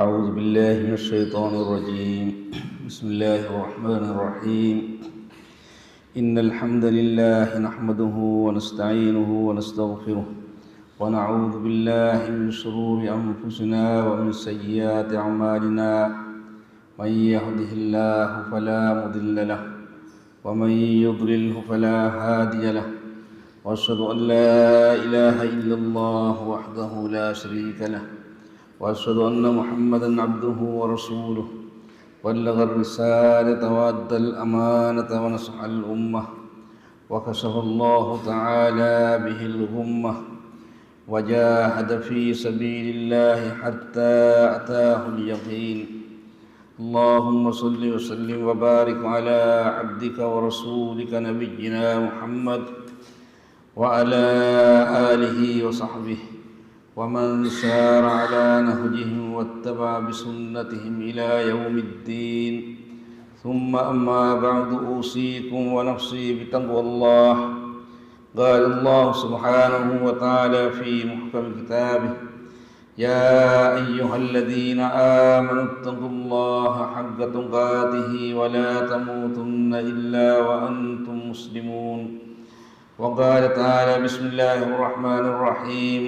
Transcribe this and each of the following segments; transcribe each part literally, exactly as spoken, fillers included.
أعوذ بالله من الشيطان الرجيم. بسم الله الرحمن الرحيم. إن الحمد لله نحمده ونستعينه ونستغفره، ونعوذ بالله من شرور أنفسنا ومن سيئات أعمالنا. من يهده الله فلا مضل له، ومن يضلله فلا هادي له، وأشهد أن لا إله إلا الله وحده لا شريك له، وأشهد أن محمدا عبده ورسوله، بلغ الرسالة وأدى الأمانة ونصح الأمة، وكشف الله تعالى به الغمة، وجاهد في سبيل الله حتى أتاه اليقين. اللهم صل وسلم وبارك على عبدك ورسولك نبينا محمد وعلى آله وصحبه ومن سار على نهجهم واتبع بسنتهم إلى يوم الدين. ثم أما بعد، أوصيكم ونفسي بتقوى الله. قال الله سبحانه وتعالى في محكم كتابه: يا أيها الذين آمنوا اتقوا الله حق تقاته ولا تموتن إلا وأنتم مسلمون. وقال تعالى: بسم الله الرحمن الرحيم.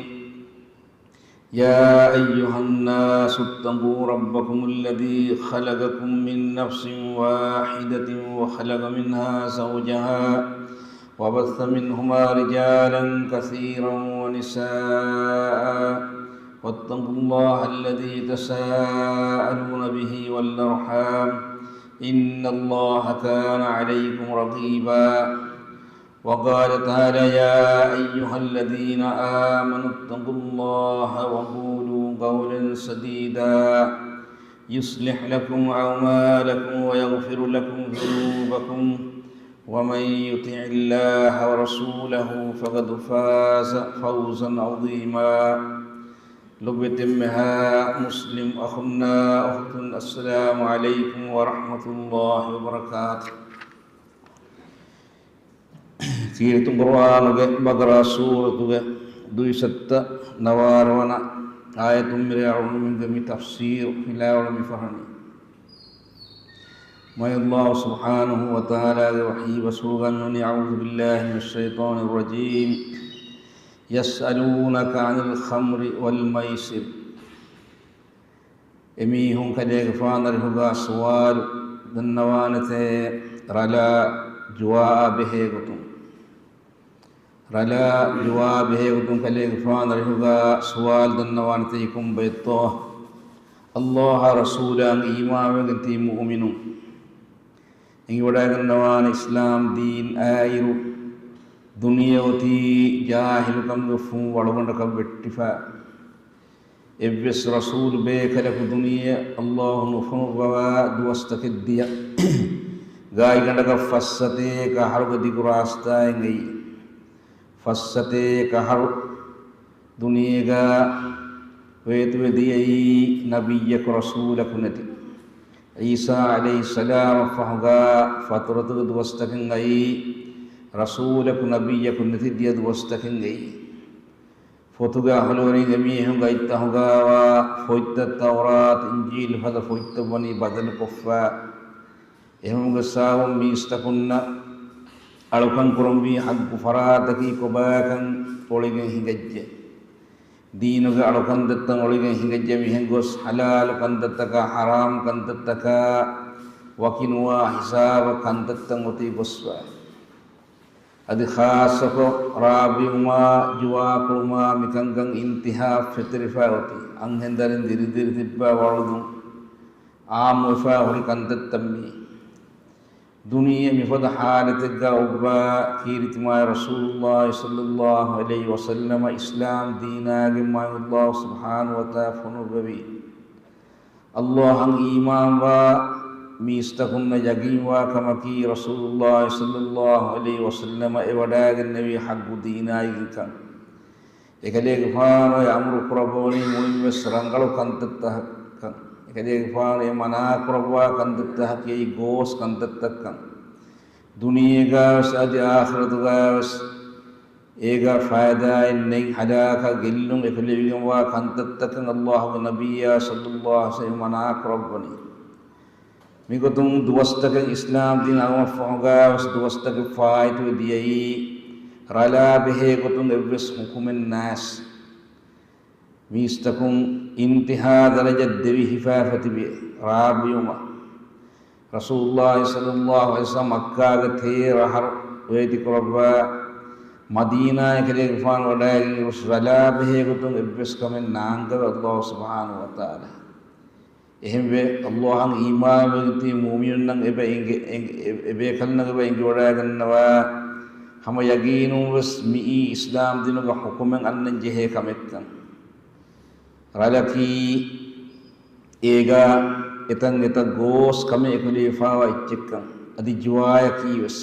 يا أيها الناس اتقوا ربكم الذي خلقكم من نفس واحدة وخلق منها زوجها وبث منهما رجالا كثيرا ونساء واتقوا الله الذي تساءلون به والأرحام إن الله كان عليكم رقيبا. وقال تعالى: يا أيها الذين آمنوا اتقوا الله وقولوا قولا سديدا يصلح لكم أعمالكم ويغفر لكم ذنوبكم ومن يطع الله ورسوله فقد فاز فوزا عظيما. ލޮބުވެތި އެންމެހާ މުސްލިމް އަޚުންނާ އުޚްތުން، السلام عليكم ورحمة الله وبركاته. ކީރިތި ޤުރުއާނުގެ ބަޤަރާ ސޫރަތުގެ ދުއިސައްތަ ނަވާރަ ވަނަ އާޔަތުން މިރޭ އަޅުގަނޑުމެންގެ މި ތަފްސީރު ހިލާވަޅު މި ފަހަނީ. މާތް ﷲ ސުބްޙާނަހޫ ވަތަޢާލާގެ ވަޙީ ބަސްފުޅުގަ މިވަނީ: أعوذ بالله من الشيطان الرجيم. يسألونك عن الخمر والميسر. އެމީހުން ކަލޭގެފާނަށް އަރިހުގަ ސުވާލު ދަންނަވާނެތޭ، ރަލާ ޖުވާއާ ބެހޭ ގޮތުން. ރަލާ ޖުވާ ބެހޭ ގޮތުން ކަލޭގެފާނަށް އަރިހުގަ ސުވާލު ދަންނަވާނެތީ ކޮންބައެއްތޯ؟ ﷲ އާ ރަސޫލާއަށް އީމާންވެގެން ތިބި މުއުމިނުން އެނގިވަޑައިގަންނަވާނެ، އިސްލާމް ދީން އާއިރު ދުނިޔެ އޮތީ ޖާހިލުކަމުގެ ފުން ވަޅުގަނޑަކަށް ވެއްޓިފަ. އެއްވެސް ރަސޫލު ބޭކަލަކު ދުނިޔެއަށް ﷲ ނުފޮނުއްވަވާ ދުވަސްތަކެއް ދިޔަ. ގާތްގަނޑަކަށް ފައްސަތޭކަ އަހަރުގެ ދިގު ރާސްތާއެއް އައީ. ފައްސަތޭކަ އަހަރު ދުނިޔޭގަ ވޭތުވެ ދިޔައީ ނަބިއްޔަކު ރަސޫލަކު ނެތި. ޢީސާ ޢަލައިހިއްސަލާމަށް ފަހުގަ ފަތުރަތުގެ ދުވަސްތަކެއް އައީ، ރަސޫލަކު ނަބިއްޔަކު ނެތި ދިޔަ ދުވަސްތަކެއް އައީ. ފޮތުގެ އަހުލުވެރިން އެމީހުންގެ އަތްތަހުގަވާ ފޮތްތައް، ތައުރާތު، އިންޖީލު ފަދަ ފޮތްތައް ވަނީ ބަދަލުކޮށްފަ. އެހެންވުމުގެ ސަބަބުން މީސްތަކުންނަށް އަޅުކަން ކުރަންވީ ޙައްޤު ފަރާތަކީ ކޮބާކަން އޮޅިގެން ހިނގައްޖެ. ދީނުގެ އަޅުކަންތައްތައް އޮޅިގެން ހިނގައްޖެ، މިހެން ގޮސް ޙަލާލު ކަންތައްތަކާ ޙަރާމް ކަންތައްތަކާ ވަކިނުވާ ހިސާބަށް ކަންތައްތައް އޮތީ ގޮސްފަ. އަދި ޚާއްޞަކޮށް ރާ ބިއުމާ، ޖުވާ ކުޅުމާ މިކަންކަން އިންތިހާ ފެތެރިފަ އޮތީ. އަންހެން ދަރިން ދިރިދިރި ތިއްބާ ވަޅުދުން އާއްމުވެފަ ހުރި ކަންތައްތައް މީ. ދުނިޔެ މިފަދަ ޙާލަތެއްގަ އޮއްވާ ކީރިތި މާތް ރަސޫލުﷲ ޞައްލަﷲ ޢަލައިހި ވަސައްލަމަ އިސްލާމް ދީނާގެން މާތް ﷲ ސުބްޙާނަހޫ ވަތަޢާލާ ފޮނުއްވެވީ. ﷲ އަށް އީމާންވާ މީސްތަކުންނަށް ޔަގީންވާ ކަމަކީ، ރަސޫލުﷲ ޞައްލަﷲ ޢަލައިހި ވަސައްލަމަ އެ ވަޑައިގެންނެވީ ޙައްޤު ދީނާއިގެންކަން. އެކަލޭގެފާނު އެ އަމުރު ކުރައްވަވަނީ މުޅިންވެސް ރަނގަޅު ކަންތައްތަކަށްކަން. އެކަލޭގެފާނު އެ މަނާ ކުރައްވާ ކަންތައްތަކަކީ ގޯސް ކަންތައްތައްކަން. ދުނިޔޭގަވެސް އަދި އާޚިރަތުގަވެސް އޭގަ ފައިދާއެއް ނެތް، ހަލާކަށް ގެއްލުން އެކުލެވިގެންވާ ކަންތައްތަކަށް ﷲ ގެ ނަބިއްޔާ ޞައްލައްލާހު ޢަލައިހި ވަސައްލަމަ މަނާ ކުރައްވަނީ. މިގޮތުން ދުވަސްތަކެއް އިސްލާމް ދީން އައުމަށްފަހުގަ ވެސް ދުވަސްތަކެއް ފާއިތުވެ ދިޔައީ، ރަލާ ބެހޭ ގޮތުން އެއްވެސް ޙުކުމެއް ނާސް. މީސްތަކުން އިންތިހާ ދަރަޖަ ދެވި ހިފާފަ ތިބި ރާ ބުއިމަށް. ރަސޫލުﷲ ޞައްލައްލާހު ޢަލައިހި ވަސައްލަމަ މައްކާގެ ތޭރަ އަހަރު ވޭތި ކުރައްވާ، މަދީނާއަށް ކަލޭގެފާނު ވަޑައިގެން ރަލާ ބެހޭ ގޮތުން އެއްވެސް ކަމެއް ނާންގަވެ ﷲ ސުބްޙާނަހޫ ވަތަޢާލާ. އެހެންވެ، ﷲ އަށް އީމާންވެގެން ތިބި މުއުމިނުންނަށް އެބަ އެނގެ-، އެނގެ-، އެ-، އެބޭކަލުންނަށް އެބަ އެނގިވަޑައިގަންނަވާ، ހަމަ ޔަގީނުން ވެސް މިއީ އިސްލާމް ދީނުގަ ޙުކުމެއް އަންނަން ޖެހޭ ކަމެއްކަން. ރަލަކީ އޭގަ އެތަން އެތައް ގޯސް ކަމެއް އެކުލެވިފައިވާ އެއްޗެއްކަން. އަދި ޖުވާޔަކީ ވެސް.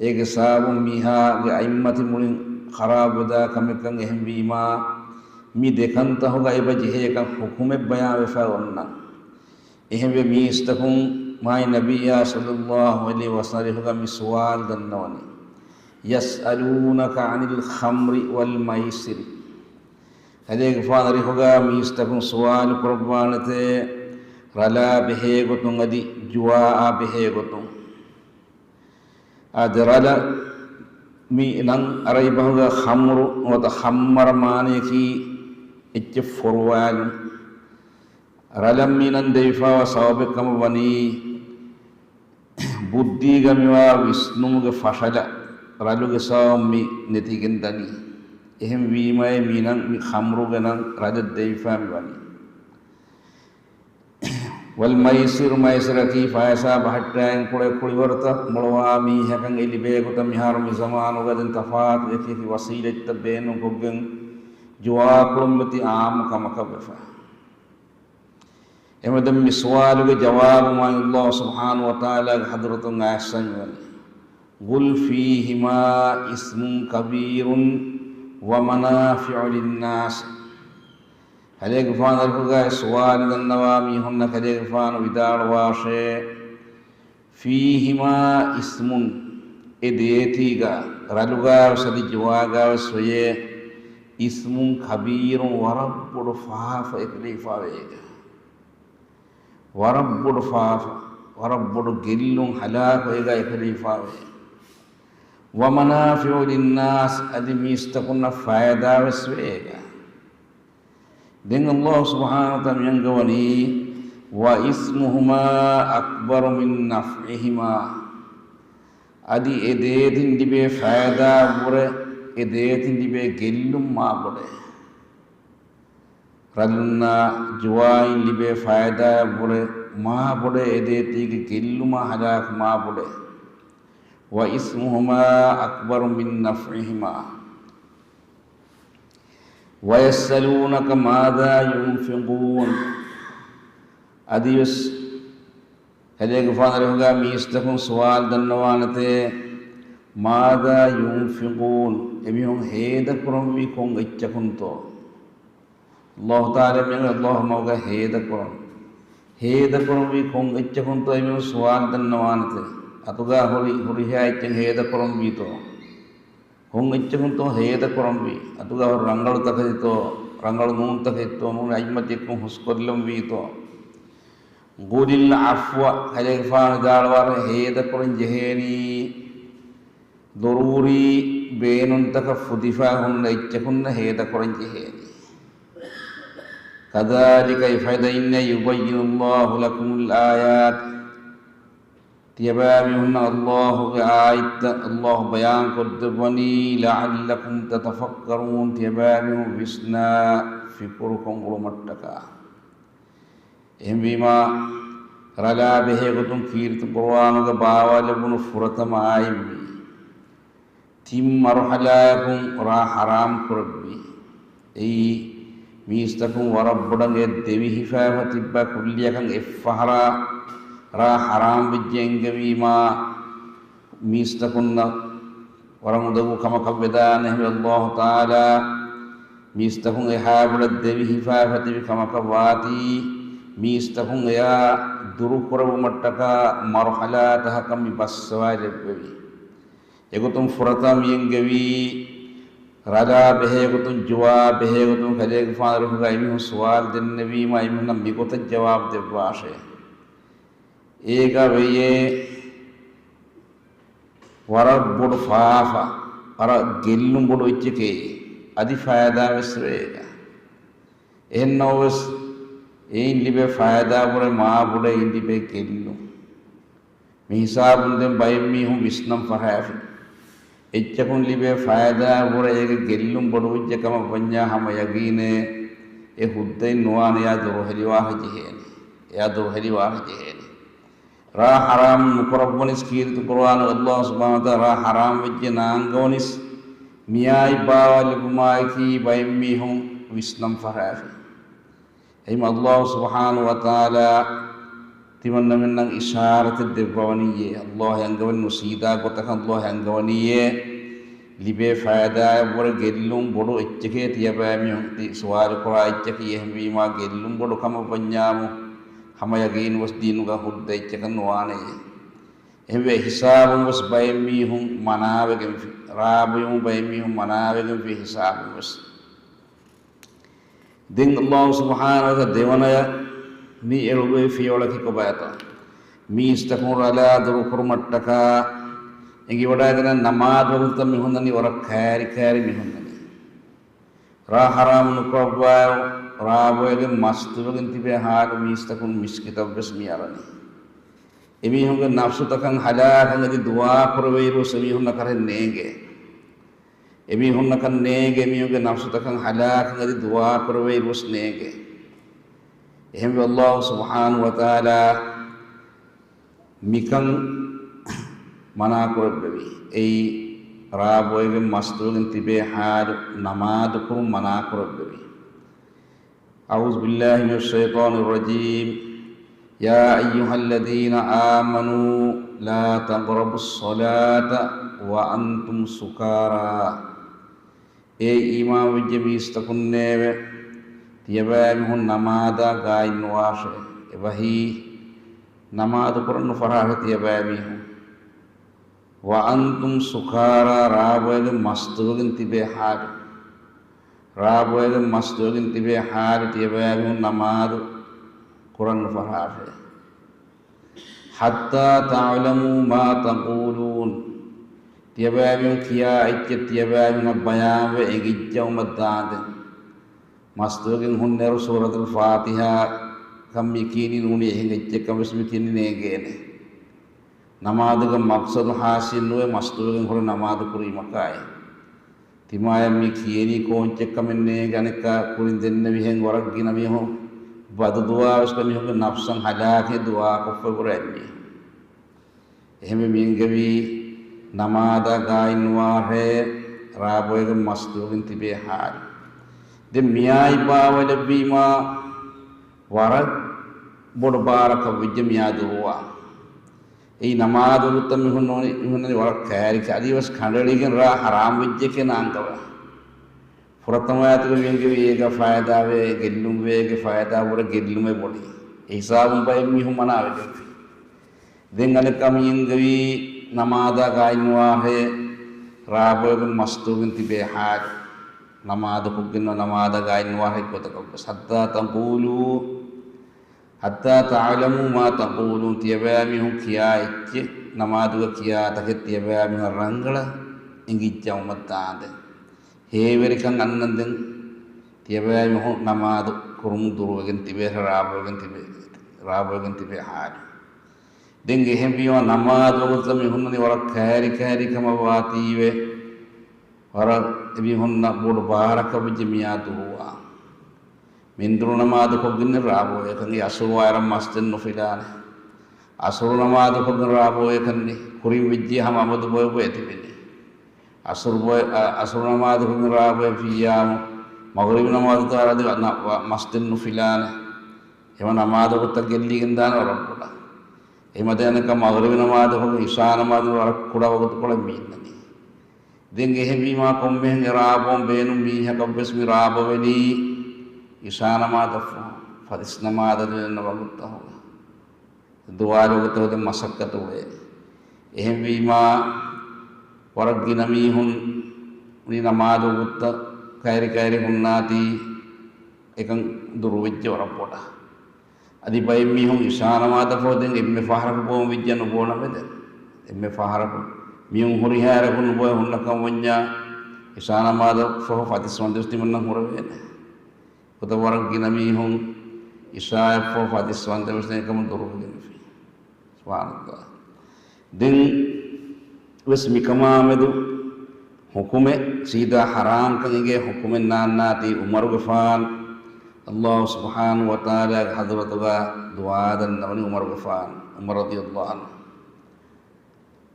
އޭގެ ސަބަބުން މީހާގެ އަތްމަތި މުޅިން ޚަރާބުވެދާ ކަމެއްކަން. އެހެންވީމާ، މި ދެކަންތަހުގަ އެބަ ޖެހޭކަން ޙުކުމެއް ބަޔާންވެފަ އޮންނަން. އެހެންވެ، މީސްތަކުން މާތް ނަބިއްޔާ ޞައްލައްލާހު ޢަލައިހި ވަސައްލަމަ އަރިހުގަ މި ސުވާލު ދަންނަވަނީ، يسألونك عن الخمر والميسر. ކަލޭގެފާނު އަރިހުގަ މީސްތަކުން ސުވާލު ކުރައްވާނެތޭ، ރަލާ ބެހޭ ގޮތުން އަދި ޖުވާއާ ބެހޭ ގޮތުން. އާދެ، ރަލަ މި ނަން އަރަބި ބަހުގަ ޚަމްރު ނުވަތަ ޚައްމަރަ މާނަޔަކީ އެއްޗެއް ފޮރުވާލުން. ރަލަށް މި ނަން ދެވިފައިވާ ސަބަބެއް ކަމަށް ވަނީ، ބުއްދީގަ މިވާ ވިސްނުމުގެ ފަށަލަ ރަލުގެ ސަބަބުން މި ނެތިގެން ދަނީ. އެހެން ވީމައޭ މި ނަން، މި ޚަމްރުގެ ނަން ރަލަށް ދެވިފަ މި ވަނީ. ވަލް މައިސިރު، މައިސިރަކީ ފައިސާ ބަހައްޓާގެން ކުޅޭ ކުޅިވަރުތައް މޮޅުވާ މީހަކަށް އެ ލިބޭ ގޮތަށް މިހާރު މި ޒަމާނުގަ ދެން ތަފާތު އެކި އެކި ވަސީލަތްތައް ބޭނުންކޮށްގެން ޖުވާކުޅުން މަތި އާއްމު ކަމަކަށް ވެފަ. އެމެދުން މި ސުވާލުގެ ޖަވާބު މާތް ﷲ ސުބްޙާނަހޫ ވަތަޢާލާގެ ޙަޟްރަތުން އައިސްފަ މިވަނީ، قل فيهما إثم كبير ومنافع للناس. ކަލޭގެފާނު އަރިހުގައި ސުވާލު ދަންނަވާ މީހުންނަށް ކަލޭގެފާނު ވިދާޅުވާށޭ، فيهما إثم، އެ ދޭތީގަ، ރަލުގަވެސް އަދި ޖުވާގަވެސް ވެޔޭ، إثم كبير، ވަރަށް ބޮޑު ފާފައެއް ކުރެވިފަވޭ އޭގަ. ވަރަށް ބޮޑު ފާފަ، ވަރަށް ބޮޑު ގެއްލުން ހަލާކު އޭގަ އެކުރެވިފަވޭ. ومنافع للناس، އަދި މީސްތަކުންނަށް ފައިދާވެސް ވޭ އޭގަ. ދެން ﷲ ސުބްޙާނަހޫ ވަތަޢާލާ މިއަންގަވަނީ، وإثمهما أكبر من نفعهما. އަދި އެ ދޭތިން ލިބޭ ފައިދާއަށްވުރެ އެ ދޭތިން ލިބޭ ގެއްލުން މާ ބޮޑޭ. ރަލުންނާ ޖުވާއިން ލިބޭ ފައިދާއަށްވުރެ މާ ބޮޑޭ އެ ދޭތީގެ ގެއްލުމާ ހަލާކު މާ ބޮޑޭ. وإثمهما أكبر من نفعهما. ويسألونك ماذا ينفقون. އަދިވެސް ކަލޭގެފާނު އަރިހުގަ މީސްތަކުން ސުވާލު ދަންނަވާނެތޭ، ماذا ينفقون، އެމީހުން ހޭދަކުރަންވީ ކޮން އެއްޗަކުންތޯ؟ ﷲ ތަޢާލާ މިއަންގަ ﷲ މަގުގަ ހޭދަކުރަން. ހޭދަކުރަންވީ ކޮން އެއްޗަކުންތޯ އެމީހުން ސުވާލު ދަންނަވާނެތޭ؟ އަތުގަ ހުރި ހުރިހާ އެއްޗެއް ހޭދަކުރަންވީތޯ؟ ކޮން އެއްޗަކުންތޯ ހޭދަކުރަންވީ؟ އަތުގަ ހުރި ރަނގަޅު ތަކެތިތޯ، ރަނގަޅު ނޫން ތަކެތިތޯ، ނޫނީ އަތްމަތި އެއްކޮށް ހުސްކޮށްލަންވީތޯ؟ قل العفو، ކަލޭގެފާނު ވިދާޅުވާށޭ، ހޭދަކުރަން ޖެހޭނީ ޟަރޫރީ ބޭނުންތަކަށް ފުދިފަ ހުންނަ އެއްޗަކުންނަށް ހޭދަކުރަން ޖެހޭނީ. كذلك، އެފަދައިންނޭ، يبين الله لكم الآيات، ތިޔަބައިމީހުންނަށް ﷲ ގެ އާޔަތްތައް ﷲ ބަޔާންކޮށްދެއްވަނީ، لعلكم تتفكرون، ތިޔަބައިމީހުން ވިސްނާ ފިކުރުކޮށް އުޅުމަށްޓަކާ. އެހެންވީމާ، ރަލާ ބެހޭގޮތުން ކީރިތި ޤުރުއާނުގަ ބާވާލެވުނު ފުރަތަމަ އާޔަތްވީ، ތިން މަރުޙަލާއަކުން ރާ ޙަރާމް ކުރެއްވި. އެއީ، މީސްތަކުން ވަރަށް ބޮޑަށް އެ ދެވި ހިފާފަ ތިއްބާ ކުއްލިއަކަށް އެއްފަހަރާ ރާ ޙަރާމް ވެއްޖެ އެންގެވީމާ، މީސްތަކުންނަށް ވަރަށް އުނދަގޫ ކަމަކަށް ވެދާނެ ހެވެ. ﷲ ތަޢާލާ މީސްތަކުން އެހާ ބޮޑަށް ދެވި ހިފާފަ ތިބި ކަމަކަށް ވާތީ، މީސްތަކުން އެއާ ދުރުކުރެއްވުމަށްޓަކާ މަރުޙަލާތަކަކަށް މި ބައްސަވާލެއްވެވި. އެގޮތުން ފުރަތަމަ މިއެންގެވީ، ރަލާ ބެހޭގޮތުން، ޖުވާ ބެހޭގޮތުން ކަލޭގެފާނު އަރިހުގަ އެމީހުން ސުވާލު ދެންނެވީމަ، އެމީހުންނަށް މިގޮތަށް ޖަވާބު ދެއްވާށޭ. އޭގަ ވެޔޭ ވަރަށް ބޮޑު ފާފަ، ވަރަށް ގެއްލުން ބޮޑު އެއްޗެކޭ. އަދި ފައިދާ ވެސް ވޭ އޭގަ. އެހެންނަމަވެސް، އެއިން ލިބޭ ފައިދާ ބުރެ މާ ބޮޑޭ އެއިން ލިބޭ ގެއްލުން. މި ހިސާބުން ދެން ބައެއް މީހުން ވިސްނަން ފަށާފި. އެއްޗަކުން ލިބޭ ފައިދާ ބުރެ އޭގެ ގެއްލުން ބޮޑު އެއްޗެއް ކަމަށް ވަންޏާ ހަމަ ޔަގީނޭ، އެ ހުއްދައިން ނުވާނެ އެއާ ދުރުހެލިވާށޭ ޖެހޭނެ. އެއާ ދުރުހެލިވާށޭ ޖެހޭނެ. ރާ ޙަރާމް ނުކުރައްވަނިސް ކީރިތި ޤުރުއާނުގަ ﷲ ސުބްޙާނަހޫ ވަތަޢާލާ ރާ ޙަރާމް ވެއްޖެ ނާންގަވަނިސް، މިއާއި ބާވާލެއްވުމާއެކީ ބައެއް މީހުން ވިސްނަން ފަށާފި. އެހެން ﷲ ސުބްޙާނަހޫ ވަތަޢާލާ ތިމަންނަމެންނަށް އިޝާރަތެއް ދެއްވަވަނީއޭ. ﷲ އަންގަވަނީ ނުސީދާ ގޮތަކަށް ﷲ އަންގަވަނީއޭ. ލިބޭ ފައިދާއަށްވުރެ ގެއްލުން ބޮޑު އެއްޗެކޭ ތިޔަބައިމީހުން ތި ސުވާލު ކުރާ އެއްޗަކީ. އެހެންވީމާ ގެއްލުން ބޮޑު ކަމަށް ވަންޏާމު، ހަމަ ޔަގީން ވެސް ދީނުގަ ހުއްދަ އެއްޗަކަށް ނުވާނެޔޭ. އެހެންވެ ހިސާބުން ވެސް ބައެއް މީހުން މަނާވެގެންފި، ރާ ބުއިމުން ބައެއް މީހުން މަނާވެގެންފި ހިސާބުން ވެސް. ދެން ﷲ ސުބްޙާނަހޫ ވަތަޢާލާ ދެވަނަޔަށް މި އެޅުއްވި ފިޔަވަޅަކީ ކޮބާތޯ؟ މީސްތަކުން ރަލާ ދުރުކުރުމަށްޓަކާ އެނގިވަޑައިގަންނަ ނަމާދު ވަގުތުތައް މި ހުންނަނީ ވަރަށް ކައިރި ކައިރި މި ހުންނަނީ. ރާ ޙަރާމް ނުކުރައްވާ ރާ ބޮއެގެން މަސް ދުވެގެން ތިބޭ ޙާލު މީސްތަކުން މިސްކިތަށް ވެސް މި އަރަނީ. އެމީހުންގެ ނަފްސުތަކަށް ހަލާކަށް އަދި ދުޢާ ކުރެވޭއިރުވެސް އެމީހުންނަކަށް ނޭނގޭ. އެމީހުންނަކަށް ނޭނގޭ އެމީހުންގެ ނަފްސުތަކަށް ހަލާކަށް އަދި ދުޢާ ކުރެވޭއިރުވެސް ނޭނގޭ. އެހެންވެ ﷲ ސުބްޙާނަހޫ ވަތަޢާލާ މިކަން މަނާކުރެއްވެވި. އެއީ ރާ ބޮއެގެން މަސް ދުވެގެން ތިބޭ ޙާލު ނަމާދު ކުރުން މަނާކުރެއްވެވި. أعوذ بالله من الشيطان الرجيم. يا أيها الذين آمنوا لا تقربوا الصلاة وأنتم سكارى. އޭ އީމާންވެއްޖެ މީސްތަކުންނޭވެ! ތިޔަބައިމީހުން ނަމާދާ ގާތްނުވާށޭ. އެބަހީ، ނަމާދު ކުރަން ނުފަށާށޭ ތިޔަބައިމީހުން. وأنتم سكارى، ރާ ބޮއެގެން މަސްދުވެގެން ތިބޭ ޙާލު. ރާ ބޮއެގެން މަސްދުވެގެން ތިބޭ ޙާލު ތިޔަބައިމީހުން ނަމާދު ކުރަން ނުފަށާށޭ. حتى تعلموا ما تقولون. ތިޔަބައިމީހުން ކިޔާ އެއްޗެއް ތިޔަބައިމީހުންނަށް ބަޔާންވެ އެނގިއްޖައުމަށް ދާނދެން. މަސްދުވެގެން ހުންނައިރު ސޫރަތުލް ފާތިޙާ ކަން މި ކިޔަނީ ނޫނީ އެހެން އެއްޗެއްކަން ވެސް މި ކިޔަނީ ނޭނގޭނެ. ނަމާދުގެ މަޤްޞަދު ޙާޞިލް ނުވޭ މަސްދުވެގެން ހުރެ ނަމާދު ކުރީމަކާއި. ތިމާޔަށް މި ކިޔެނީ ކޯންޗެއްކަމެއް ނޭނގެ އަނެއްކާ ކުރިން ދެންނެވިހެން ވަރަށް ގިނަ މީހުން ބަދުދުޢާވެސް ކޮށް މީހުންގެ ނަފްސަށް ހަލާކެއް ދުޢާކޮށްފަ ބުރައެއް މީހުން. އެހެންވެ މިއެންގެވީ ނަމާދާ ގާތްނުވާށޭ ރާ ބޮއެގެން މަސްދުވެގެން ތިބޭ ޙާލު. ދެން މިއާއި ބާވަލެއްވީމާ ވަރަށް ބޮޑު ބާރަކަށް ވެއްޖެ މިއާ ދުރުވާ. އެއީ ނަމާދު ވަގުތަށް މި ހުންނަނީ، މި ހުންނަނީ ވަރަށް ކައިރިކަ އަދިވެސް ކަނޑައެޅިގެން ރާ ޙަރާމް ވެއްޖެކޭ ނާންގަވާ. ފުރަތަމަ އާޔަތުގަ މިއެނގެވި އޭގަ ފައިދާވޭ ގެއްލުންވޭ، އޭގެ ފައިދާ ބުރެ ގެއްލުމެއް ބޮޑޭ. އެ ހިސާބުން ބައެއް މީހުން މަނާވެގެންފި. ދެން އަނެއްކާ މިއެނގެވީ ނަމާދާ ގާތްނުވާށޭ ރާ ބޮއެގެން މަސްދުވެގެން ތިބޭ ޙާލު. ނަމާދު ކޮށްގެން ނަމާދާ ގާތްނުވާށޭ އެއްގޮތަކަށްވެސް. حتى تقولوا، حتى تعلموا ما تقولون، ތިޔަބައިމީހުން ކިޔާ އެއްޗެއް، ނަމާދުގަ ކިޔާ ތަކެއް ތިޔަބައިމީހުން ރަނގަޅަށް އެނގިއްޖައުމަށް ދާނދެން. ހޭވެރިކަން އަންނަންދެން ތިޔަބައިމީހުން ނަމާދު ކުރުމުން ދުރުވެގެން ތިބޭ، ރާ ބޮއެގެން ތިބޭ، ރާ ބޮއެގެން ތިބޭ ޙާލު. ދެން އެހެންވީމާ ނަމާދު ވަގުތުތައް މި ހުންނަނީ ވަރަށް ކައިރި ކައިރި ކަމަށް ވާތީވެ، ވަރަށް އެމީހުންނަށް ބޮޑު ބާރަކަށް ވެއްޖެ މިއާ ދުރުވާ. މެންދުރު ނަމާދު ކޮށްގެން ރާ ބޮއެކަން އެ އަސުރު ވާއިރަށް މަސްދެން ނުފިލާނެ. އަސުރު ނަމާދު ކޮށްގެން ރާ ބޮއެކަން ކުރިން ވެއްޖެ ހަމަ އަބަދު ބޮއެ ބޮއެ ތިބެނީ. އަސުރު ބޮއެ، އަ، އަސުރު ނަމާދު ކޮށްގެން ރާ ބޮއެ ފިއްޔާމު، މަޣްރިބު ނަމާދު ތާރަ އަދި ވަ، ނަ، ވަ، މަސްދެން ނުފިލާނެ. އެމަ ނަމާދު ވަގުތަށް ގެއްލިގެން ދާނެ ވަރަށް ބޮޑަށް. އެމަ ދެން އަނެއްކާ މަޣްރިބު ނަމާދު ކޮށްގެން އިޝާ ނަމާދު ވަރަށް ކުޑަ ވަގުތުކޮޅެއް މި އިންނަނީ. ދެން އެހެންވީމާ ކޮންމެހެން އެ ރާ ބޮން ބޭނުން މީހަކަށްވެސް މި ރާ ބޮވެނީ އިޝާ ނަމާދަށްފަހު، ފަތިސް ނަމާދަށް ދެންނަ ވަގުތުތަކުގަ. ދުވާލުގަތޯ ދެން މަސައްކަތު ވޭ. އެހެންވީމާ، ވަރަށް ގިނަ މީހުން މި ނަމާދު ވަގުތުތައް ކައިރި ކައިރި ހުންނާތީ އެކަން ދުރުވެއްޖެ ވަރަށް ބޮޑަށް. އަދި ބައެއް މީހުން އިޝާ ނަމާދަށް ފަހު ދެން އެންމެ ފަހަރަކު ބޮވަން ވެއްޖެ ނުބޯނަމޭ ދެން. އެންމެ ފަހަރަކު. މީހުން ހުރިހާ ރަކުން ނުބޮވެ ހުންނަ ކަމަށް ވަންޏާ އިޝާ ނަމާދަށް ފަހު ފަތިސް ވަންދެވެސް ނިމަންނަން ހުރެވޭނެ. ގޮތަށް ވަރަށް ގިނަ މީހުން އިޝާއަށްފަހު ފަތިސް ވަންދެވެސް ނެތް ކަމުން ދުރުވެގެންފި. ސުބްޙާނަﷲ. ދެން ވެސް މިކަމާމެދު ޙުކުމެއް ސީދާ ޙަރާމްކަން އެނގޭ ޙުކުމެއް ނާންނާތީ ޢުމަރުގެފާން ﷲ ސުބްޙާނަހޫ ވަތަޢާލާގެ ޙަޟްރަތުގަ ދުޢާ ދަންނަވަނީ ޢުމަރުގެފާން، ޢުމަރު ރަޟިޔަﷲ ޢަންހު.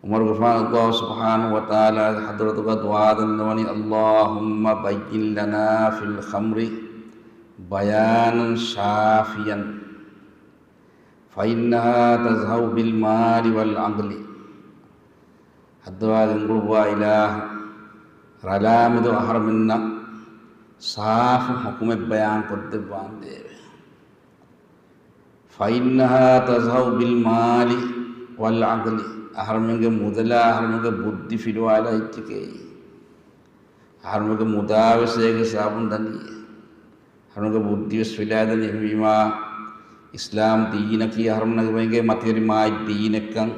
ޢުމަރުގެފާނު ﷲ ސުބްޙާނަހޫ ވަތަޢާލާގެ ޙަޟްރަތުގަ ދުޢާ ދަންނަވަނީ، اللهم بين لنا في الخمر بيانا شافيا فإنها تذهب بالمال والعقل. ހައްދަވާގެން ގުޅުއްވާ އިލާހު، ރަލާމެދު އަހަރުމެންނަށް ސާފު ޙުކުމެއް ބަޔާން ކޮށްދެއްވާނދޭވެ. فإنها تذهب بالمال والعقل. އަހަރުމެންގެ މުދަލާ އަހަރުމެންގެ ބުއްދި ފިލުވާލާ އެއްޗެކޭ. އަހަރުމެންގެ މުދާވެސް އޭގެ ސަބަބުން ދަނީ. އަހަރުމެންގެ ބުއްދިވެސް ފިލާދަނީ. އެހެންވީމާ، އިސްލާމް ދީނަކީ އަހަރުމެންނަށް ވެގެން މަތިވެރި މާތް ދީނެއްކަން،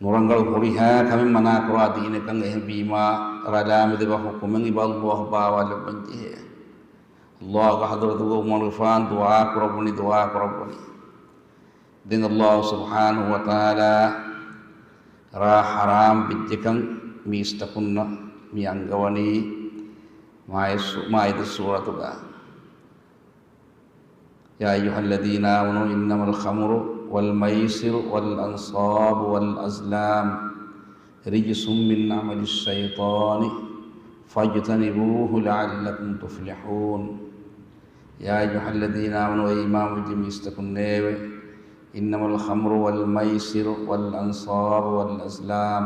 ނުރަނގަޅު ހުރިހާ ކަމެއް މަނާކުރާ ދީނެއްކަން. އެހެންވީމާ، ރަލާމެދު އެބަ ޙުކުމެއް އެބަ ﷲ އަށް ބާވާލައްވަން ޖެހޭ. ﷲ ގެ ޙަޟްރަތުގަ ޢުމަރުގެފާން ދުޢާ ކުރައްވަނީ، ދުޢާ ކުރައްވަނީ. ދެން ﷲ ސުބްޙާނަހޫ ވަތަޢާލާ ރާ ޙަރާމް ވެއްޖެކަން މީސްތަކުންނަށް މި އަންގަވަނީ މާއި-، މާއިދަ ސޫރަތުގަ. يا أيها الذين آمنوا إنما الخمر والميسر والأنصاب والأزلام رجس من عمل الشيطان فاجتنبوه لعلكم تفلحون. يا أيها الذين آمنوا، އޭ އީމާންވެއްޖެ މީސްތަކުންނޭވެ، إنما الخمر والميسر والأنصاب والأزلام،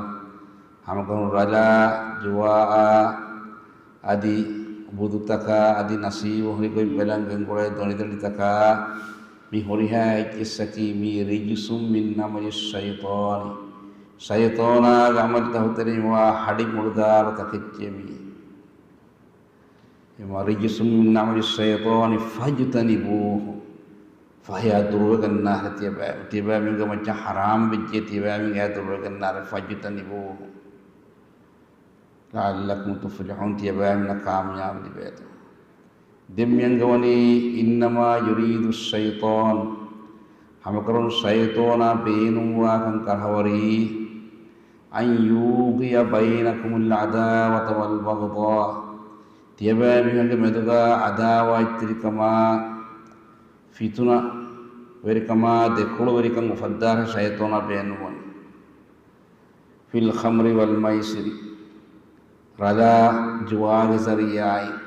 ހަމަކަށަވަރުން ރަލާ، ޖުވާއާ، އަދި ބުދުތަކާ، އަދި ނަސީބު ހުރި ގޮތް ބަލަން ގެންގުޅޭ ދޮނިދޮނިތަކާ، މި ހުރިހާ އެއްޗިއްސަކީ މީ رجس من عمل الشيطان، ޝައިޠާނާގެ ޢަމަލުތައް ހުތެރެމިވާ ހަޑި މުޅުދާރު ތަކެއްޗޭ މީ. އެމަ رجس من عمل الشيطان فاجتنبوه. ފަހެ އެއާ ދުރުވެގަންނާށޭ ތިޔަބައި-، ތިޔަބައިމީހުންގެ މައްޗަށް ޙަރާމް ވެއްޖެ ތިޔަބައިމީހުން އެއާ ދުރުވެގަންނާށޭ. فاجتنبوه لعلكم تفلحون، ތިޔަބައިމީހުންނަށް ކާމިޔާބު ލިބޭތޯ. ދެން މި އަންގަވަނީ، إنما يريد الشيطان، ހަމަކަށަވަރުން ޝައިޠާނާ ބޭނުންވާކަން ކަށަވަރީ، أن يوقع بينكم العداوة والبغضاء، ތިޔަބައިމީހުންގެ މެދުގަ ޢަދާވާތްތެރިކަމާ، ފިތުނަވެރިކަމާ، ދެކޮޅުވެރިކަން އުފައްދާށޭ ޝައިޠާނާ ބޭނުންވަނީ. في الخمر والميسر، ރަލާ ޖުވާގެ ޒަރީޢާއިން،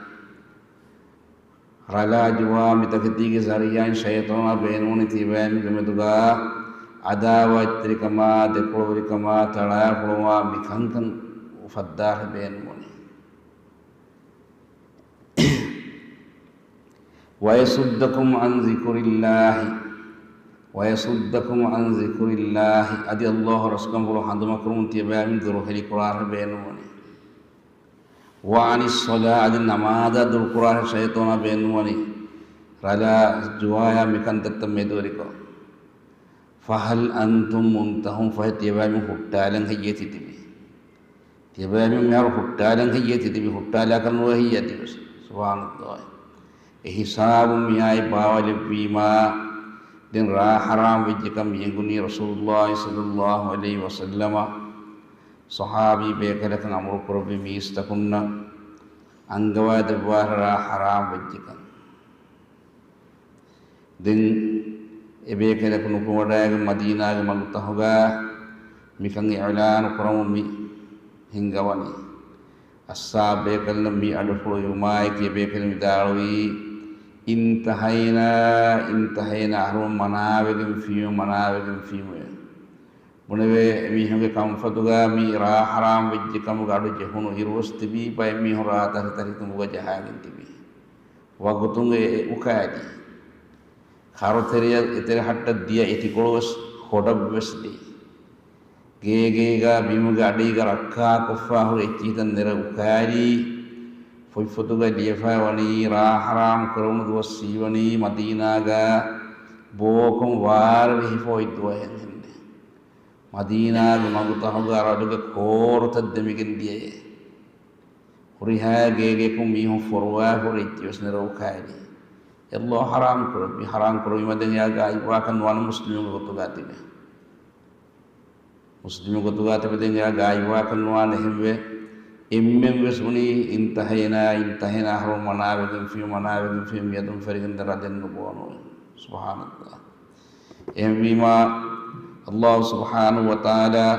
ރަލާ ޖުވާ މިތަކެތީގެ ޒަރީޢާއިން ޝައިޠާނާ ބޭނުންވަނީ ތިޔަބައިމީހުންގެ މެދުގަ ޢަދާވާތްތެރިކަމާ، ދެކޮޅުވެރިކަމާ، ތަޅާފޮޅުވާ މިކަންކަން އުފައްދާށޭ ބޭނުންވަނީ. ويصدكم عن ذكر الله، ويصدكم عن ذكر الله، އަދި ﷲ ރަސްކަންފުޅު ހަނދުމަކުރުމުން ތިޔަބައިމީހުން ދުރުހެލިކުރާށޭ ބޭނުންވަނީ. وعن الصلاة، އަދި ނަމާދާ ދުރުކުރާށޭ ޝައިޠާނާ ބޭނުންވަނީ، ރަލާ ޖުވާޔާ މިކަންތައްތައް މެދުވެރިކޮށް. فهل أنتم منتهون، ފަހެ ތިޔަބައިމީހުން ހުއްޓާލަން ހެއްޔޭ ތިތިބީ؟ ތިޔަބައިމީހުން މިހާރު ހުއްޓާލަން ހެއްޔޭ ތިތިބީ؟ ހުއްޓާލާކަށް ނުވޭ ހެއްޔޭ ތިބީ؟ ސުބްޙާނަﷲ. އެ ހިސާބުން މިއާއެއް ބާވަލެއްވީމާ، ދެން ރާ ޙަރާމް ވެއްޖެކަން މި އެނގުނީ ރަސޫލުﷲ ޞައްލަﷲ ޢަލައިހި ވަސައްލަމަ ޞަޙާބީ ބޭކަލަކަށް އަމުރު ކުރެއްވި މީސްތަކުންނަށް އަންގަވާދެއްވާށޭ ރާ ޙަރާމް ވެއްޖެކަން. ދެން އެބޭކަލަކު ނުކުމެވަޑައިގެން މަދީނާގެ މަގުތަހުގަ މިކަން އިޢުލާނު ކުރަމުން މި ހިންގަވަނީ. އައްސާބް ބޭކަލުންނަށް މި އަޑުފުޅު އިވުމާއެކީ އެބޭކަލުން ވިދާޅުވީ، انتهينا، انتهينا، އަހަރުމެން މަނާވެގެންފީމު، މަނާވެގެންފީމުވެ. ބުނެވޭ، އެމީހުންގެ ކަންފަތުގަ މި ރާ ޙަރާމް ވެއްޖެ ކަމުގެ އަޑު ޖެހުނު އިރުވެސް ތިބީ، ބައެއް މީހުން ރާ ތަށި ތަށި ތުނބުގަ ޖަހާގެން ތިބީ. ވަގުތުން އެ އުކާލީ. ކަރުތެރެއަށް އެތެރެ ހައްޓަށް ދިޔަ އެތިކޮޅު ވެސް ހޮޑަށް ވެސް ދިޔަ. ގޭގޭގަ ބިމުގެ އަޑީގަ ރައްކާކޮށްފަ ހުރި އެއްޗިހިތައް ނެރެ އުކާލީ، ފޮތްފޮތުގަ ލިޔެފައި ވަނީ ރާ ޙަރާމް ކުރެވުނު ދުވަސް ހީވަނީ މަދީނާގަ ބޯކޮން ވާރު ވިހި ފޯއް ދުވަހެއް ހެންނެ. މަދީނާގެ މަގުތަހުގަ ރަލުގެ ކޯރުތައް ދެމިގެން ދިޔައޭ. ހުރިހާ ގޭގެއަކުން މީހުން ފޮރުވާ ހުރި އެއްޗިވެސް ނެރެ އުކާލީ. އެ ﷲ ޙަރާމް ކުރެއްވި، ޙަރާމް ކުރެވީމަ ދެން އެއާ ގާތްވާކަށް ނުވާނެ މުސްލިމުގެ ގޮތުގަ ތިބެ. މުސްލިމު ގޮތުގަ ތިބެ ދެން އެއާ ގާތްވާކަށް ނުވާނެ. އެހެންވެ، އެންމެން ވެސް ބުނީ އިންތަހައިނާ، އިންތަހައިނާ އަހަރު މަނާވެގެންފިޔު، މަނާވެގެންފިޔު މިއަދުން ފެރިގެން ދެން ރަދެއް ނުބޯ ނޫން. ސުބްޙާނަﷲ. އެހެންވީމާ، ﷲ ސުބްޙާނަހޫ ވަތަޢާލާ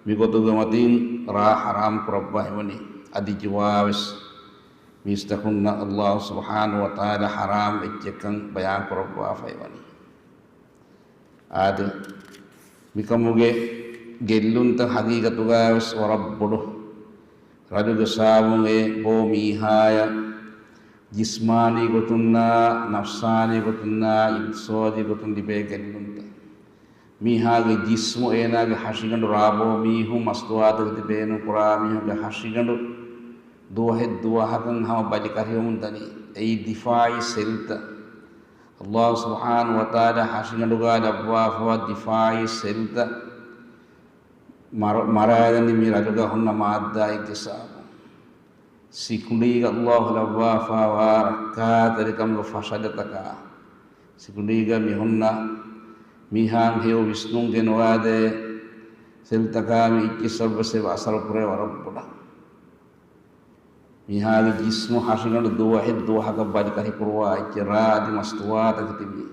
މިގޮތުގެ މަތިން ރާ ޙަރާމް ކުރައްވާ ހެވަނީ. އަދި ޖުވާވެސް މީސްތަކުންނަށް ﷲ ސުބްޙާނަހޫ ވަތަޢާލާ ޙަރާމް އެއްޗެއްކަން ބަޔާން ކުރައްވާފައި ވަނީ. އާދެ، މިކަމުގެ ގެއްލުންތައް ހަގީގަތުގައިވެސް ވަރަށް ބޮޑު. ރަލުގެ ސަބަބުން އެ ބޯ މީހާޔަށް ޖިސްމާނީ ގޮތުންނާ، ނަފްސާނީ ގޮތުންނާ، އިޤްތިޞާދީ ގޮތުން ލިބޭ ގެއްލުންތައް. މީހާގެ ޖިސްމު، އޭނާގެ ހަށިގަނޑު، ރާ ބޯ މީހުން މަސްތުވާތަކެތި ބޭނުން ކުރާ މީހުންގެ ހަށިގަނޑު ދުވަހެއް ދުވަހަކަށް ހަމަ ބަލިކަށިވަމުން ދަނީ. އެއީ ދިފާޢީ ސެލްތައް. ﷲ ސުބްޙާނަހޫ ވަތަޢާލާ ހަށިގަނޑުގަ ލައްވާފަވާ ދިފާޢީ ސެލްތައް މަރ-، މަރާލަނީ މި ރަލުގަ ހުންނަ މާއްދާއެއްގެ ސަބަބުން. ސިކުނޑީގަ ﷲ ލައްވާފަވާ ރައްކާތެރިކަމުގެ ފަށަލަތަކާ، ސިކުނޑީގަ މި ހުންނަ މީހާން ހެޔޮ ވިސްނުން ގެނުވާދޭ ސެލްތަކާ މި އިއްޗިއްސަށްވެސް އެބަ އަސަރު ކުރޭ ވަރަށް ބޮޑަށް. މީހާގެ ޖިސްމު ހަށިގަނޑު ދުވަހެއް ދުވަހަކަށް ބަލިކަށި ކުރުވާ އެއްޗެއް ރާ އަދި މަސްތުވާތަކެތި މީ.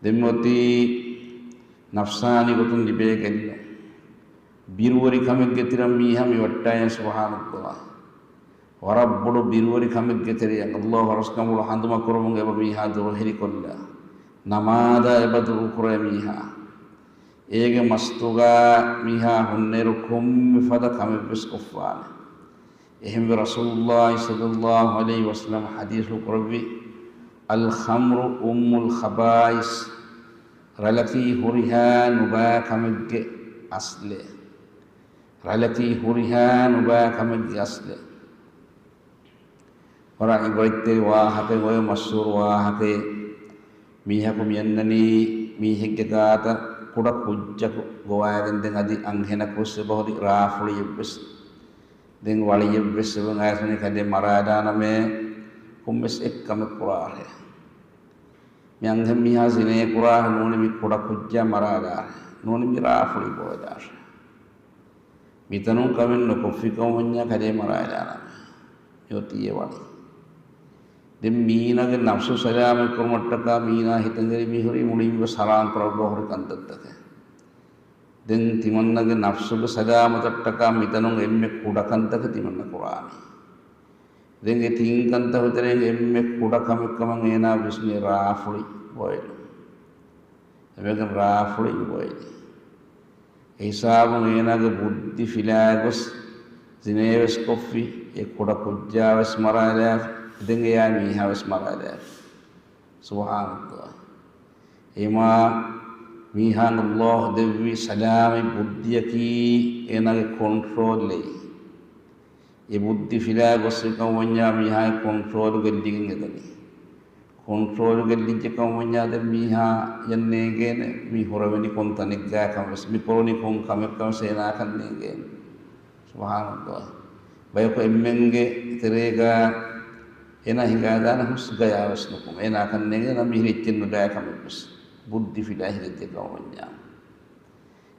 ދެން އޮތީ ނަފްސާނީ ގޮތުން ލިބޭ ގެއްލުން. ބިރުވެރިކަމެއްގެ ތެރެއަށް މީހާ މި ވައްޓާއިން ސުބްޙާނަﷲ. ވަރަށް ބޮޑު ބިރުވެރިކަމެއްގެ ތެރެއަށް ﷲ ރަސްކަނބުޅު ހަނދުމަ ކުރުމުން އެބަ މީހާ ދުރުހެލިކޮށްލާ. ނަމާދާ އެބަ ދުރުކުރޭ މީހާ. އޭގެ މަސްތުގަ މީހާ ހުންނައިރު ކޮންމެ ފަދަ ކަމެއްވެސް ކޮށްފާނެ. އެހެންވެ، ރަސޫލުﷲ ޞައްލަﷲ ޢަލައިހި ވަސައްލަމަ ޙަދީޘްފުޅު ކުރެއްވި، "الخمر أم الخبائث." ރަލަކީ ހުރިހާ ނުބައި ކަމެއްގެ އަސްލެއް. ރަލަކީ ހުރިހާ ނުބައި ކަމެއްގެ އަސްލެއް. ވަރަށް އިބްރަތްތެރި ވާހަކައެއް އޮތް، މަޝްހޫރު ވާހަކައެއް. މީހަކު މިއަންނަނީ މީހެއްގެ ގާތަށް ކުޑަ ކުއްޖަކު ގޮވާގެން، ދެން އަދި އަންހެނަކުވެސް އެބަހުރި ރާފުޅިއެއްވެސް. ދެން ވަޅިއެއްވެސް އެބަ އައިސްވަނީ ކަލޭ މަރާލާނަމޭ، ކޮންމެސް އެއްކަމެއް ކުރާހޭ. މި އަންހެން މީހާ ޒިނޭ ކުރާހޭ ނޫނީ މި ކުޑަ ކުއްޖާ މަރާލާހޭ. ނޫނީ މި ރާފުޅި ބޯވެލާށޭ. މިތަނުން ކަމެއް ނުކޮށްފިކަމަށް ވަންޏާ ކަލޭ މަރާލާނަމޭ. މި އޮތީ އެ ވަޅި. ދެން މީނަގެ ނަފްސު ސަލާމަތް ކުރުމަށްޓަކާ މީނާ ހިތަށް އެރި މިހުރީ މުޅިން ވެސް ހަރާން ކުރައްވާ ހުރި ކަންތައްތަކެއް. ދެން ތިމަންނަގެ ނަފްސުގެ ސަލާމަތަށްޓަކާ މިތަނުން އެންމެ ކުޑަ ކަންތަކެއް ތިމަންނަ ކުރާނީ. ދެން އެ ތިން ކަންތަކުގެ ތެރެއިން އެންމެ ކުޑަ ކަމެއް ކަމަށް އޭނާ ވިސްނޭ ރާފުޅި ބޮއެލުން. އެމެގެން ރާފުޅި ބޮއެލި. އެ ހިސާބުން އޭނާގެ ބުއްދި ފިލާގޮސް ޒިނޭވެސް ކޮށްފި، އެ ކުޑަ ކުއްޖާވެސް މަރާލާފި، ދެން އެއާ މީހާވެސް މަރާލާފި. ސުބްޙާނަﷲ. އެމާ މީހާން ﷲ ދެއްވި ސަލާމަތް ބުއްދިއަކީ އޭނާގެ ކޮންޓްރޯލް އެއީ. އެ ބުއްދި ފިލާ ގޮސްފިކަމަށް ވަންޏާ މީހާގެ ކޮންޓްރޯލު ގެއްލިގެން އެދަނީ. ކޮންޓްރޯލު ގެއްލިއްޖެކަމަށް ވަންޏާ ދެން މީހާޔަށް ނޭނގޭނެ މި ހުރެވެނީ ކޮން ތަނެއްގައިކަން ވެސް، މި ކުރަނީ ކޮން ކަމެއްކަން ވެސް އޭނާއަކަށް ނޭނގޭނެ. ސުބްޙާނަﷲ. ބަޔަކު އެންމެންގެ ތެރޭގަ އޭނާ ހިނގާދާނެ ހުސް ގަޔާވެސް ނުކުމެ. އޭނާއަކަށް ނޭނގޭނެ މިހިރި އެއްޗެއް ނުދާ ކަމެއް ވެސް. ބުއްދި ފިލާ ހިނގައްޖެކަމަށް ވަންޏާ.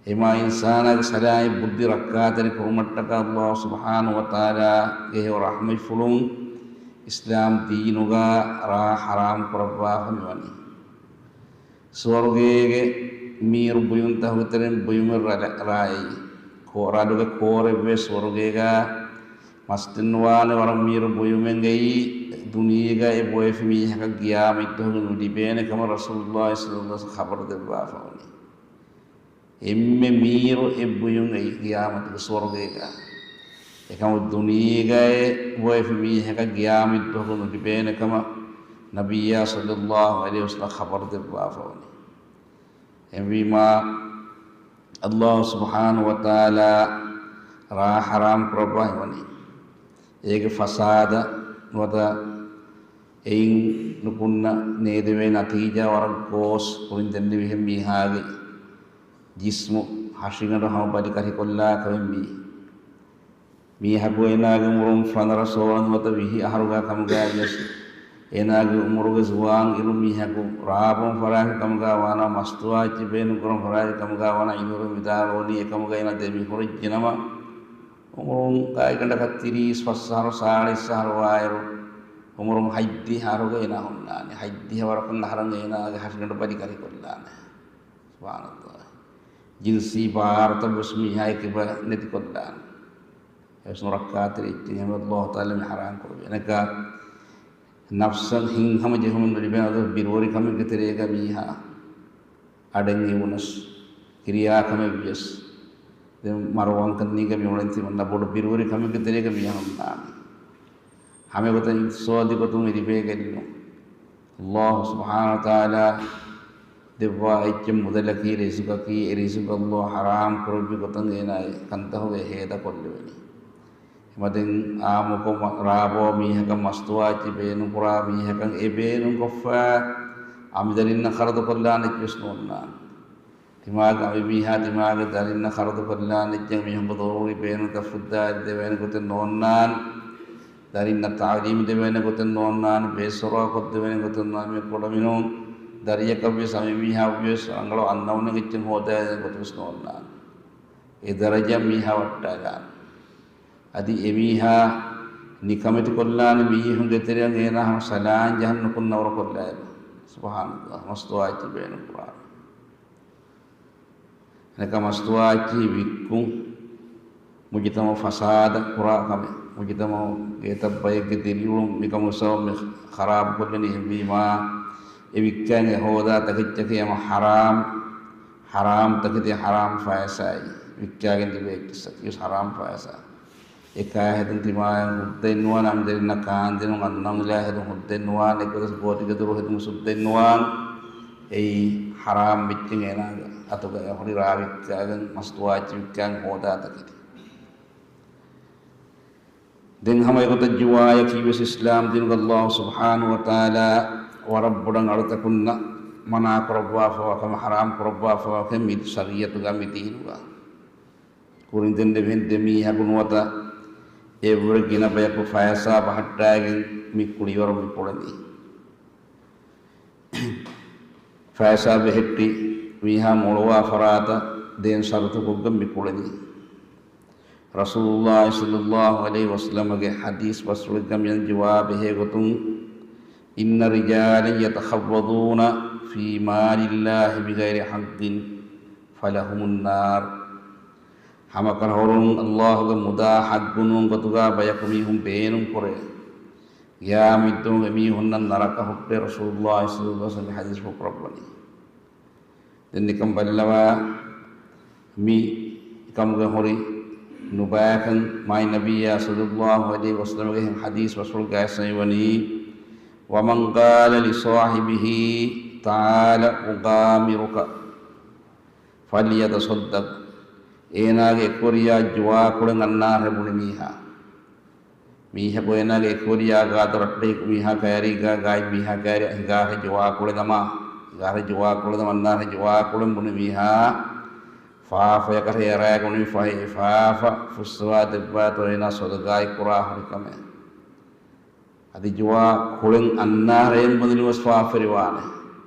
އެމާ އިންސާނާގެ ސަލާމަތް ބުއްދި ރައްކާތެރި ކުރުމަށްޓަކާ ﷲ ސުބްޙާނަހޫ ވަތަޢާލާގެ ހެޔޮ ރަޙްމަތްފުޅުން އިސްލާމް ދީނުގަ ރާ ޙަރާމް ކުރައްވާފަ މިވަނީ. ސުވަރުގޭގެ މީރު ބުޔުންތަކުގެ ތެރެއިން ބުޔުމެއް ރަ-، ރާއެއީ. ކޯ-، ރަލުގެ ކޯރެއްވޭ ސުވަރުގޭގަ މަސްތެއްނުވާނެ ވަރަށް މީރު ބުޔުމެއް އެއީ، ދުނިޔޭގަ އެ ބޮއެފި މީހަކަށް ގިޔާމަތްދުވަހު ނުލިބޭނެ ކަމަށް ރަސޫލުﷲ ޞައްލަﷲ ޢަލައިހި ވަސައްލަމަ ޚަބަރު ދެއްވާފަ ވަނީ. އެންމެ މީރު އެއް ބުޔުން އެއީ ގިޔާމަތުގެ ސުވަރުގޭގަ. އެކަމު ދުނިޔޭގައި ބޮއެފި މީހަކަށް ގިޔާމަތްދުވަހު ނުލިބޭނެ ކަމަށް ނަބިއްޔާ ޞައްލަﷲ ޢަލައިހި ވަސައްލަމަ ޚަބަރު ދެއްވާފަ ވަނީ. އެހެންވީމާ، ﷲ ސުބްޙާނަހޫ ވަތަޢާލާ ރާ ޙަރާމް ކުރައްވާ ހިމަނީ. އޭގެ ފަސާދަ ނުވަތަ އެއިން ނުކުންނަ ނޭދެވޭ ނަތީޖާ ވަރަށް ގޯސް ކުރިން ދެންނެވިހެން މީހާގެ ޖިސްމު ހަށިގަނޑު ހަމަ ބަލި ކަށިކޮށްލާ ކަމެއް މީ. މީހަކު އޭނާގެ އުމުރުން ފަނަރަ ސޯޅަ ނުވަތަ ވިހި އަހަރުގަ ކަމުގަ ވިޔަސް، އޭނާގެ އުމުރުގެ ޒުވާން އިރު މީހަކު ރާބޮން ފަރާތް ކަމުގަ ވާނަމަ، މަސްތުވާއެއްޗެއް ބޭނުން ކުރަން ފަރާތް ކަމުގަ ވާނަމަ، އިނދުރު މިދާޅުވަނީ އެކަމުގަ އޭނާ ދެމިހުރެއްޖެނަމަ، އުމުރުން ގާތްގަނޑަކަށް ތިރީސް ފަސް އަހަރު، ސާޅީސް އަހަރު ވާއިރު، އުމުރުން ހަތްދިހަ އަހަރުގަ އޭނާ ހުންނާނެ. ހަތްދިހަ ވަރަކަށް އަހަރަށް އޭނާގެ ހަށިގަނޑު ބަލި ކަށިކޮށްލާނެ. ސުބްޙާނަﷲ. ޖިންސީ ބާރުތައް ވެސް މީހާ އެކިބަ ނެތިކޮށްލާނެ. އެވެސް ނުރައްކާތެރި އެއްޗެއް ހަމަ ﷲ ތަޢާލާ މި ޙަރާމް ކުރެއްވި. އަނެކާ ނަފްސަށް ހިތްހަމަޖެހުމެއް ނުލިބޭ އަދި ބިރުވެރިކަމެއްގެ ތެރޭގަ މީހާ އަޑެއް އިވުނަސް، ކިރިޔާ ކަމެއް ވިޔަސް، ދެން މަރުވަންކަން ނީގަ މި އުޅެން ތިމަންނަ ބޮޑު ބިރުވެރިކަމެއްގެ ތެރޭގަ މީހާ ހުންނާނެ. ހަމަ ގޮތަށް އިޤްތިޞާދީ ގޮތުން އެ ލިބޭ ގެއްލުން. ﷲ ސުބްޙާނަހޫ ވަތަޢާލާ ދެއްވާ އެއްޗެއް މުދަލަކީ ރިޒުޤަކީ، އެ ރިޒުޤު ﷲ ޙަރާމް ކުރެއްވި ގޮތަށް އޭނާ އެ ކަންތަހުގައި ހޭދަކޮށްލެވެނީ. އެމަދެން އާއްމުކޮށް ރާބޯ މީހަކަށް މަސްތުވާއެއްޗެއް ބޭނުންކުރާ މީހަކަށް އެ ބޭނުންކޮށްފަ އަމިދަނިންނަށް ޚަރަދުކޮށްލާނެ އެއްޗެއް ވެސް ނޯންނާނެ. ތިމާގެ އަނބި މީހާ ތިމާގެ ދަރިންނަށް ޚަރަދުކޮށްލާނެ އެއްޗެއް މީހުންގެ ދޮރުހުރި ބޭނުންތައް ފުއްދާއިރު ދެވޭނެ ގޮތެއް ނޯންނާނެ. ދަރިންނަށް ތަޢުލީމު ދެވޭނެ ގޮތެއް ނޯންނާނެ. ބޭސްފަރުވާ ކޮށްދެވޭނެ ގޮތެއް ނޯންނާނެ. މި ކުޑަމިނުން ދަރިޔަކަށް ވިޔަސް އަނބި މީހާ ވިޔަސް ރަނގަޅު އަންނަމުނެއް އެއްޗެއް ހޯދާދޭނެ ގޮތެއް ވެސް ނޯންނާނެ. އެ ދަރަޖަ މީހާ ވައްޓާލާނެ. އަދި އެމީހާ ނިކަމެތިކޮށްލާނެ މީހުންގެ ތެރެއަށް އޭނާ ހަމަ ސަލާން ޖަހަން ނުކުންނަވަރު ކޮށްލާއިރު. ސުބްޙާނަﷲ، މަސްތުވާއެއްޗެއް ބޭނުންކުރާނެ. އަނެކާ މަސްތުވާއެއްޗެހި ވިއްކުން މުޖުތަމަޢު ފަސާދަ ކުރާ ކަމެއް. މުޖުތަމަޢުގެ އެތައް ބައެއްގެ ދިރިއުޅުން މިކަމުގެ ސަބަބުން މި ޚަރާބުކޮށްލަނީ. އެހެންވީމާ، އެ ވިއްކާގެން ހޯދާ ތަކެއްޗަކީ ހަމަ ޙަރާމް، ޙަރާމް ތަކެތި، ޙަރާމް ފައިސާއި. ވިއްކާގެން ލިބޭ އެއްޗިއްސަކީ ވެސް ޙަރާމް ފައިސާ. އެކާ ހެދުން ތިމާޔަށް ހުއްދައެއް ނުވާނެ، އަނބިދަރިންނަށް ކާންދިނުން އަންނަމުލާ ހެދުން ހުއްދައެއް ނުވާނެ، އެއްގޮތަސް ބޯޓިގެ ދޮރު ހެދުމުސް ހުއްދައެއް ނުވާނެ. އެއީ ޙަރާމް އެއްޗެއް އޭނާގެ އަތުގައި ހުރި ރާ ވިއްކާގެން މަސްތުވާ އެއްޗެއް ވިއްކާގެން ހޯދާ ތަކެތި. ދެން ހަމަ އެގޮތަށް ޖުވާއަކީ ވެސް އިސްލާމް ދީނުގަ ﷲ ސުބްޙާނަހޫ ވަތަޢާލާ ވަރަށް ބޮޑަށް އަޅުތަކުންނަށް މަނާ ކުރައްވާފަވާ ކަމެއް، ޙަރާމް ކުރައްވާފަވާ ކަމެއް މި ޝަރީޢަތުގަ މި ދީނުގަ. ކުރިން ދެންނެވިހެން ދެ މީހަކު ނުވަތަ އެއްވުރެ ގިނަ ބަޔަކު ފައިސާ ބަހައްޓާގެން މި ކުޅިވަރު މި ކުޅެނީ. ފައިސާ ބެހެއްޓި މީހާ މޮޅުވާ ފަރާތަށް ދޭން ޝަރުތުކޮށްގެން މި ކުޅެނީ. ރަސޫލުﷲ ޞައްލަﷲ ޢަލައިހި ވަސައްލަމަގެ ޙަދީޘް ބަސްފުޅެއްގަ މިއަން ޖުވާބެހޭ ގޮތުން، إن رجالا يتخبطون في مال الله بغير حق فلهم النار. ހަމަކަށަވަރުން ﷲގެ މުދާ ޙައްޤު ނޫން ގޮތުގަ ބަޔަކު މީހުން ބޭނުން ކުރޭ، ޤިޔާމަތްދުވަހު އެމީހުންނަށް ނަރަކަ ހުއްޓޭ. ރަސޫލުﷲ ޞައްލަﷲ ޢަލައިހި ވަސައްލަމަ ޙަދީޘްފުޅު ކުރައްވަނީ. ދެން ނިކަން ބައްލަވާ، މި ކަމުގެ ހުރި ނުބައިކަން މާތް ނަބިއްޔާ ޞައްލަﷲ ޢަލައިހި ވަސައްލަމަގެ ޙަދީޘް ބަސްފުޅުގައި ވަނީ، ومن قال لصاحبه تعال أغامرك فليتصدق. އޭނާގެ އެކުވެރިޔާ ޖުވާ ކުޅެން އަންނާށޭ ބުނި މީހާ. މީހަކު އޭނާގެ އެކުވެރިޔާ ގާތު ރައްޓެހި މީހާ ކައިރީގަ ގާތް މީހާ ކައިރި ހިނގާށޭ ޖުވާ ކުޅެން ދަމާ. ހިނގާށޭ ޖުވާ ކުޅެން ދަމާ އަންނާށޭ ޖުވާ ކުޅެން ބުނި މީހާ. ފާފަޔަކަށް އެރާގަން ފަހެ އެ ފާފަ ފުއްސަވާ ދެއްވާތޯ އޭނާ ޞަދަޤާތް ކުރާ ހުރި ކަމެއް. އަދި ޖުވާ ކުޅެން އަންނާށޭ ބުނެލި ވެސް ފާފަވެރިވާނެ.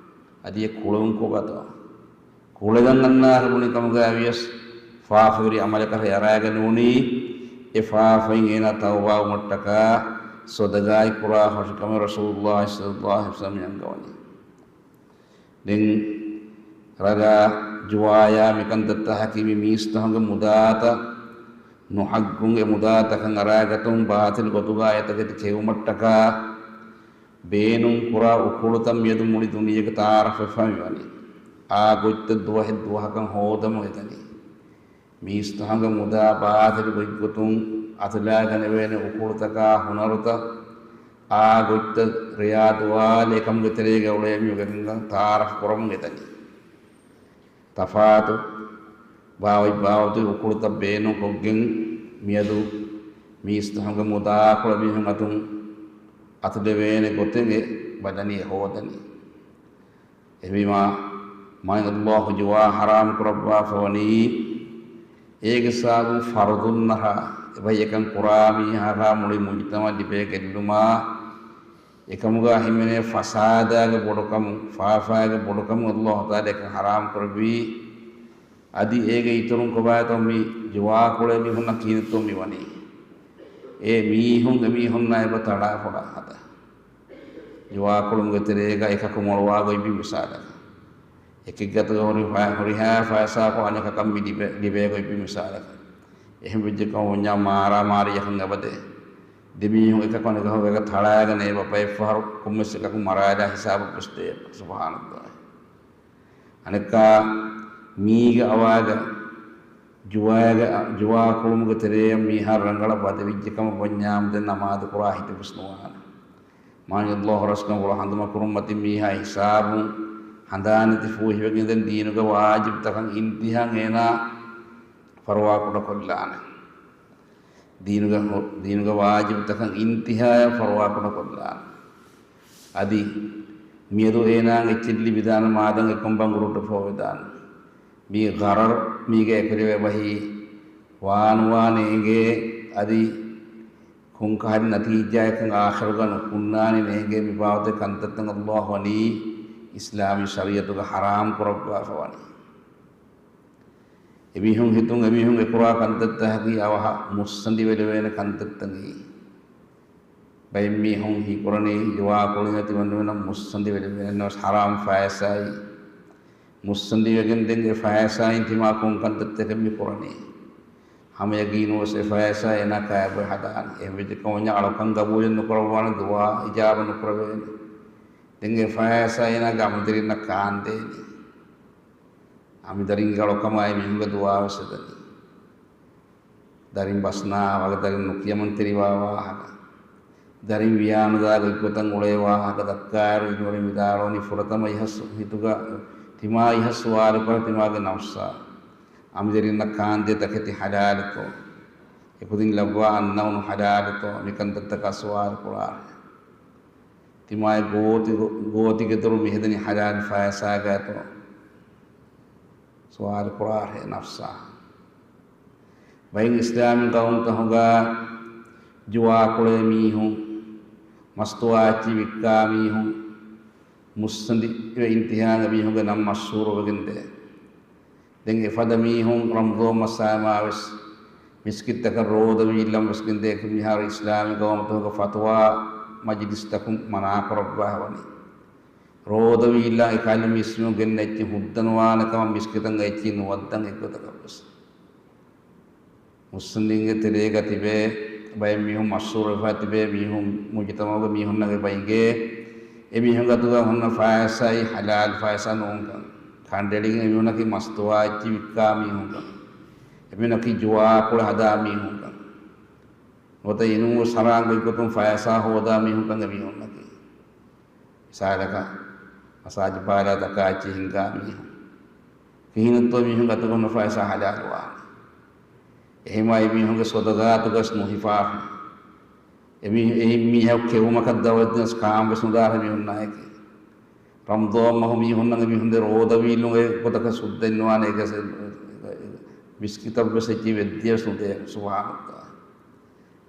އަދި އެ ކުޅެވުން ކޮބާތޯ؟ ކުޅެލަން އަންނާށޭ ބުނި ކަމުގައި ވިޔަސް ފާފަވެރި ޢަމަލަކަށް އަރާގަނެވުނީ، އެ ފާފައިން އޭނާ ތައުބާވުމަށްޓަކާ ޞަދަޤާތް ކުރާ ހުރި ކަމެއް ރަސޫލުﷲ ޞައްލަﷲ ޢަލައިހި ވަސައްލަމަ އަންގަވަނީ. ދެން ރަގާ ޖުވާޔާ މިކަންތައް ތަކަކީ މި މީސްތަކުންގެ މުދާތައް ނުޙައްޤުން އެ މުދާތަކަށް އަރާގަތުން ބާޠިލު ގޮތުގައި އެތަކެތި ކެއުމަށްޓަކާ ބޭނުން ކުރާ އުކުޅުތައް މިއަދު މުޅި ދުނިޔޭގެ ތަޢާރަފްވެފަ މިވަނީ. އާ ގޮތްތައް ދުވަހެއް ދުވަހަކަށް ހޯދަމުން އެދަނީ. މީސްތަކުންގެ މުދާ ބާޠިލު ގޮތްގޮތުން އަތުލާގަނެވޭނެ އުކުޅުތަކާ ހުނަރުތައް އާ ގޮތްތައް ރެޔާ ދުވާލު އެކަމުގެ ތެރޭގަ އުޅޭ މީހުން ތަޢާރަފް ކުރަމުން އެދަނީ. ތަފާތު ބާވަތް ބާވަތުގެ އުކުޅުތައް ބޭނުންކޮށްގެން މިއަދު މީސްތަކުންގެ މުދާކޮޅު މީހުން އަތުން އަތުލެވޭނެ ގޮތެއް އެ ބަލަނީ، އެ ހޯދަނީ. އެހެންވީމާ، މާތް ﷲ ޖުވާ ޙަރާމް ކުރައްވާފަ ވަނީ، އޭގެ ސަބަބުން ފަރުޟުންނަށާ އެބަހީ އެކަން ކުރާ މީހާއަށާ މުޅި މުޖުތަމަޢަށް ލިބޭ ގެއްލުމާ، އެކަމުގާ ހިމެނޭ ފަސާދާގެ ބޮޑުކަމުން، ފާފާގެ ބޮޑުކަމުން ﷲ ތަޢާލާ އެކަން ޙަރާމް ކުރެއްވީ. އަދި އޭގެ އިތުރުން ކޮބާތޯ މި ޖުވާކޮޅޭ މީހުންނަށް ކިހިނެއްތޯ މި ވަނީ؟ އެ މީހުން އެމީހުންނާ އެބަ ތަޅާފޮޅާ ހަދާ. ޖުވާކޮޅުމުގެ ތެރޭގަ އެކަކު މޮޅުވާ ގޮތް މި މިސާލަކަށް. އެކެއްގަތުގަ ހުރި ފަ-، ހުރިހާ ފައިސާކޮޅު އަނެކަކަށް މި ލިބޭ، ލިބޭ ގޮތް މި މިސާލަކަށް. އެހެން ވެއްޖެ ކަމަށް ވަންޏާ މާރާމާރީއަކަށް އެބަދޭ. ދެމީހުން އެކަކު އަނެކަކު އެކަކަށް ތަޅާގަނެ އެބަ ބައެއްފަހަރު ކޮންމެސް އެކަކު މަރާލާ ހިސާބަށް ވެސް ދޭ. ސުބްޙާނަﷲ. އަނެއްކާ މީގެ އަވާގަ ޖުވާގެ، ޖުވާ ކުޅުމުގެ ތެރެއަށް މީހާ ރަނގަޅަށް ވަދެވިއްޖެ ކަމަށް ވަންޏާމުދެން ނަމާދު ކުރާ ހިތެއް ވެސް ނުވާނެ. މާތް ﷲ ރަސްކަންފުޅު ހަނދުމަ ކުރުން މަތިން މީހާ ހިސާބުން ހަނދާނެތި ފޫހިވެގެން ދެން ދީނުގެ ވާޖިބުތަކަށް އިންތިހާއަށް އޭނާ ފަރުވާ ކުޑަކޮށްލާނެ. ދީނުގެ ހު-، ދީނުގެ ވާޖިބުތަކަށް އިންތިހާއަށް ފަރުވާ ކުޑަކޮށްލާނެ. އަދި މިއަދު އޭނާގެ އެއްޗެއް ލިބިދާނެ މާދަން އެކަން ބަނގުރޫޓު ފޯވެދާނެ. މީ ޣަރަރު މީގެ އެކުލެވޭ ބަހީ ވާނުވާ ނޭނގޭ. އަދި ކޮންކަހަލަ ނަތީޖާއެއްކަން އާޚިރުގަ ނުކުންނާނެ ނޭނގޭ. މި ބާވަތުގެ ކަންތައްތައް ﷲ ވަނީ އިސްލާމީ ޝަރީޢަތުގަ ޙަރާމް ކުރައްވާފަ ވަނީ. އެމީހުން ހިތުން އެމީހުން އެކުރާ ކަންތައްތަކަކީ އަވަހަށް މުއްސަނދިވެލެވޭނެ ކަންތައްތަކީ. ބައެއް މީހުން ހީކުރަނީ ޖުވާކޮޅު ތިމަންނަމެނަށް މުއްސަނދިވެލެވޭނެ ނަމަވެސް ޙަރާމް ފައިސާއިން. މުއްސަނދިވެގެން ދެން އެ ފައިސާއިން ތިމާ ކޮން ކަންތައްތަކެއް މި ކުރަނީ؟ ހަމަ ޔަގީނުވެސް އެ ފައިސާ އޭނާ ކާބޮއެ ހަދާނެ. އެހެންވެއްޖެ ކަމަށް ވަންޏާ އަޅުކަން ގަބޫލެއް ނުކުރައްވާނެ، ދުޢާ އިޖާބަ ނުކުރެވޭނެ. ދެން އެ ފައިސާ އޭނާގެ އަމިއްލަ ދަރިންނަށް ކާންދޭނީ. އަމިއްލަ ދަރިންގެ އަޅުކަމާއި މީހުންގެ ދުޢާވެސް އެދަނީ. ދަރިން ބަސްނާ ވަގުތު ދަރިން ނުކިޔަމަންތެރިވާ ވާހަކަ. ދަރިން ވިޔާނުދާ ގޮތްގޮތަށް އުޅޭ ވާހަކަ ދައްކާއިރު އިންވަރިން ވިދާޅުވަނީ ފުރަތަމަ އިހަށް ހިތުގަ ތިމާ އިހަށް ސުވާލު ކުރާ ތިމާގެ ނަފްސާ. އަމިއްލަ ދަރިންނަށް ކާންދޭ ތަކެތި ޙަލާލުތޯ؟ އެކުދިން ލައްވާ އަންނައުނު ޙަލާލުތޯ؟ މިކަންތައްތަކާ ސުވާލު ކުރާށޭ. ތިމާގެ ގޯތި، ގޯތިގެ ދޮރު މިހެދެނީ ޙަލާލު ފައިސާގައިތޯ؟ ސުވާލު ކުރާށޭ ނަފްސާ. ބައެއް އިސްލާމީ ޤައުމުތަކުގަ ޖުވާކޮޅޭ މީހުން، މަސްތުވާ އެއްޗި ވިއްކާ މީހުން، މުއްސަނދިވެ އިންތިހާގަ މީހުންގެ ނަން މަޝްހޫރުވެގެންދޭ. ދެން އެފަދަ މީހުން ރަމަޟާން މަސް ހަމަވެސް މިސްކިތްތަކަށް ރޯދަވީއްލަން ވެސް ގެންދޭ. މިހާރު އިސްލާމީ ޤައުމުތަކުގެ ފަތުވާ މަޖިލިސްތަކުން މަނާކުރައްވާ ވަނީ. ރޯދަވީއްލާ އެކަހަލަ މީސްމީހުން ގެންނަ އެއްޗެއް ހުއްދަނުވާނެ ކަމަށް މިސްކިތަށް އެއްޗެއް ނުވައްދަން އެއްގޮތަކަށް ވެސް. މުއްސަނދިންގެ ތެރޭގަ ތިބޭ ބައެއް މީހުން މަޝްހޫރުވެފަ ތިބޭ މީހުން މުޖުތަމަޢުގެ މީހުންނަށް އެބަ އިނގޭ. އެމީހުންގެ އަތުގަ ހުންނަ ފައިސާއި ޙަލާލު ފައިސާ ނޫންކަން. ކަނޑައެޅިގެން އެމީހުންނަކީ މަސްތުވާ އެއްޗި ވިއްކާ މީހުންކަން. އެމީހުންނަކީ ޖުވާކޮޅު ހަދާ މީހުންކަން. ނުވަތަ އިނުން ސަރާން ގޮތްގޮތުން ފައިސާ ހޯދާ މީހުންކަން އެމީހުންނަކީ. މިސާލަކަށް، މަސާޖު ޕާލާތަކާ އެއްޗެއް ހިންގާ މީހުން. ކިހިނެއްތޯ މީހުންގެ އަތުގަ ހުންނަ ފައިސާ ޙަލާލުވާނީ؟ އެހެންވާ އެމީހުންގެ ޞަދަޤާތުގަސް ނުހިފާފަ. އެމީ-، އެ މީހަކު ކެއުމަކަށް ދައުވަތު ދިނަސް ކާންވެސް ނުދާށޭ މީހުންނާއެކީ. ރަމަޟާން މަހު މީހުންނަށް އެމީހުން ދޭ ރޯދަވީއްލުން އެގޮތަކަށް ސުއްދައެއްނުވާނެ، އެގަސް މިސްކިތަށްވެސް އެއްޗެއް ވެއްދިޔަސް ނުދޭ. ސުބްޙާނަﷲ.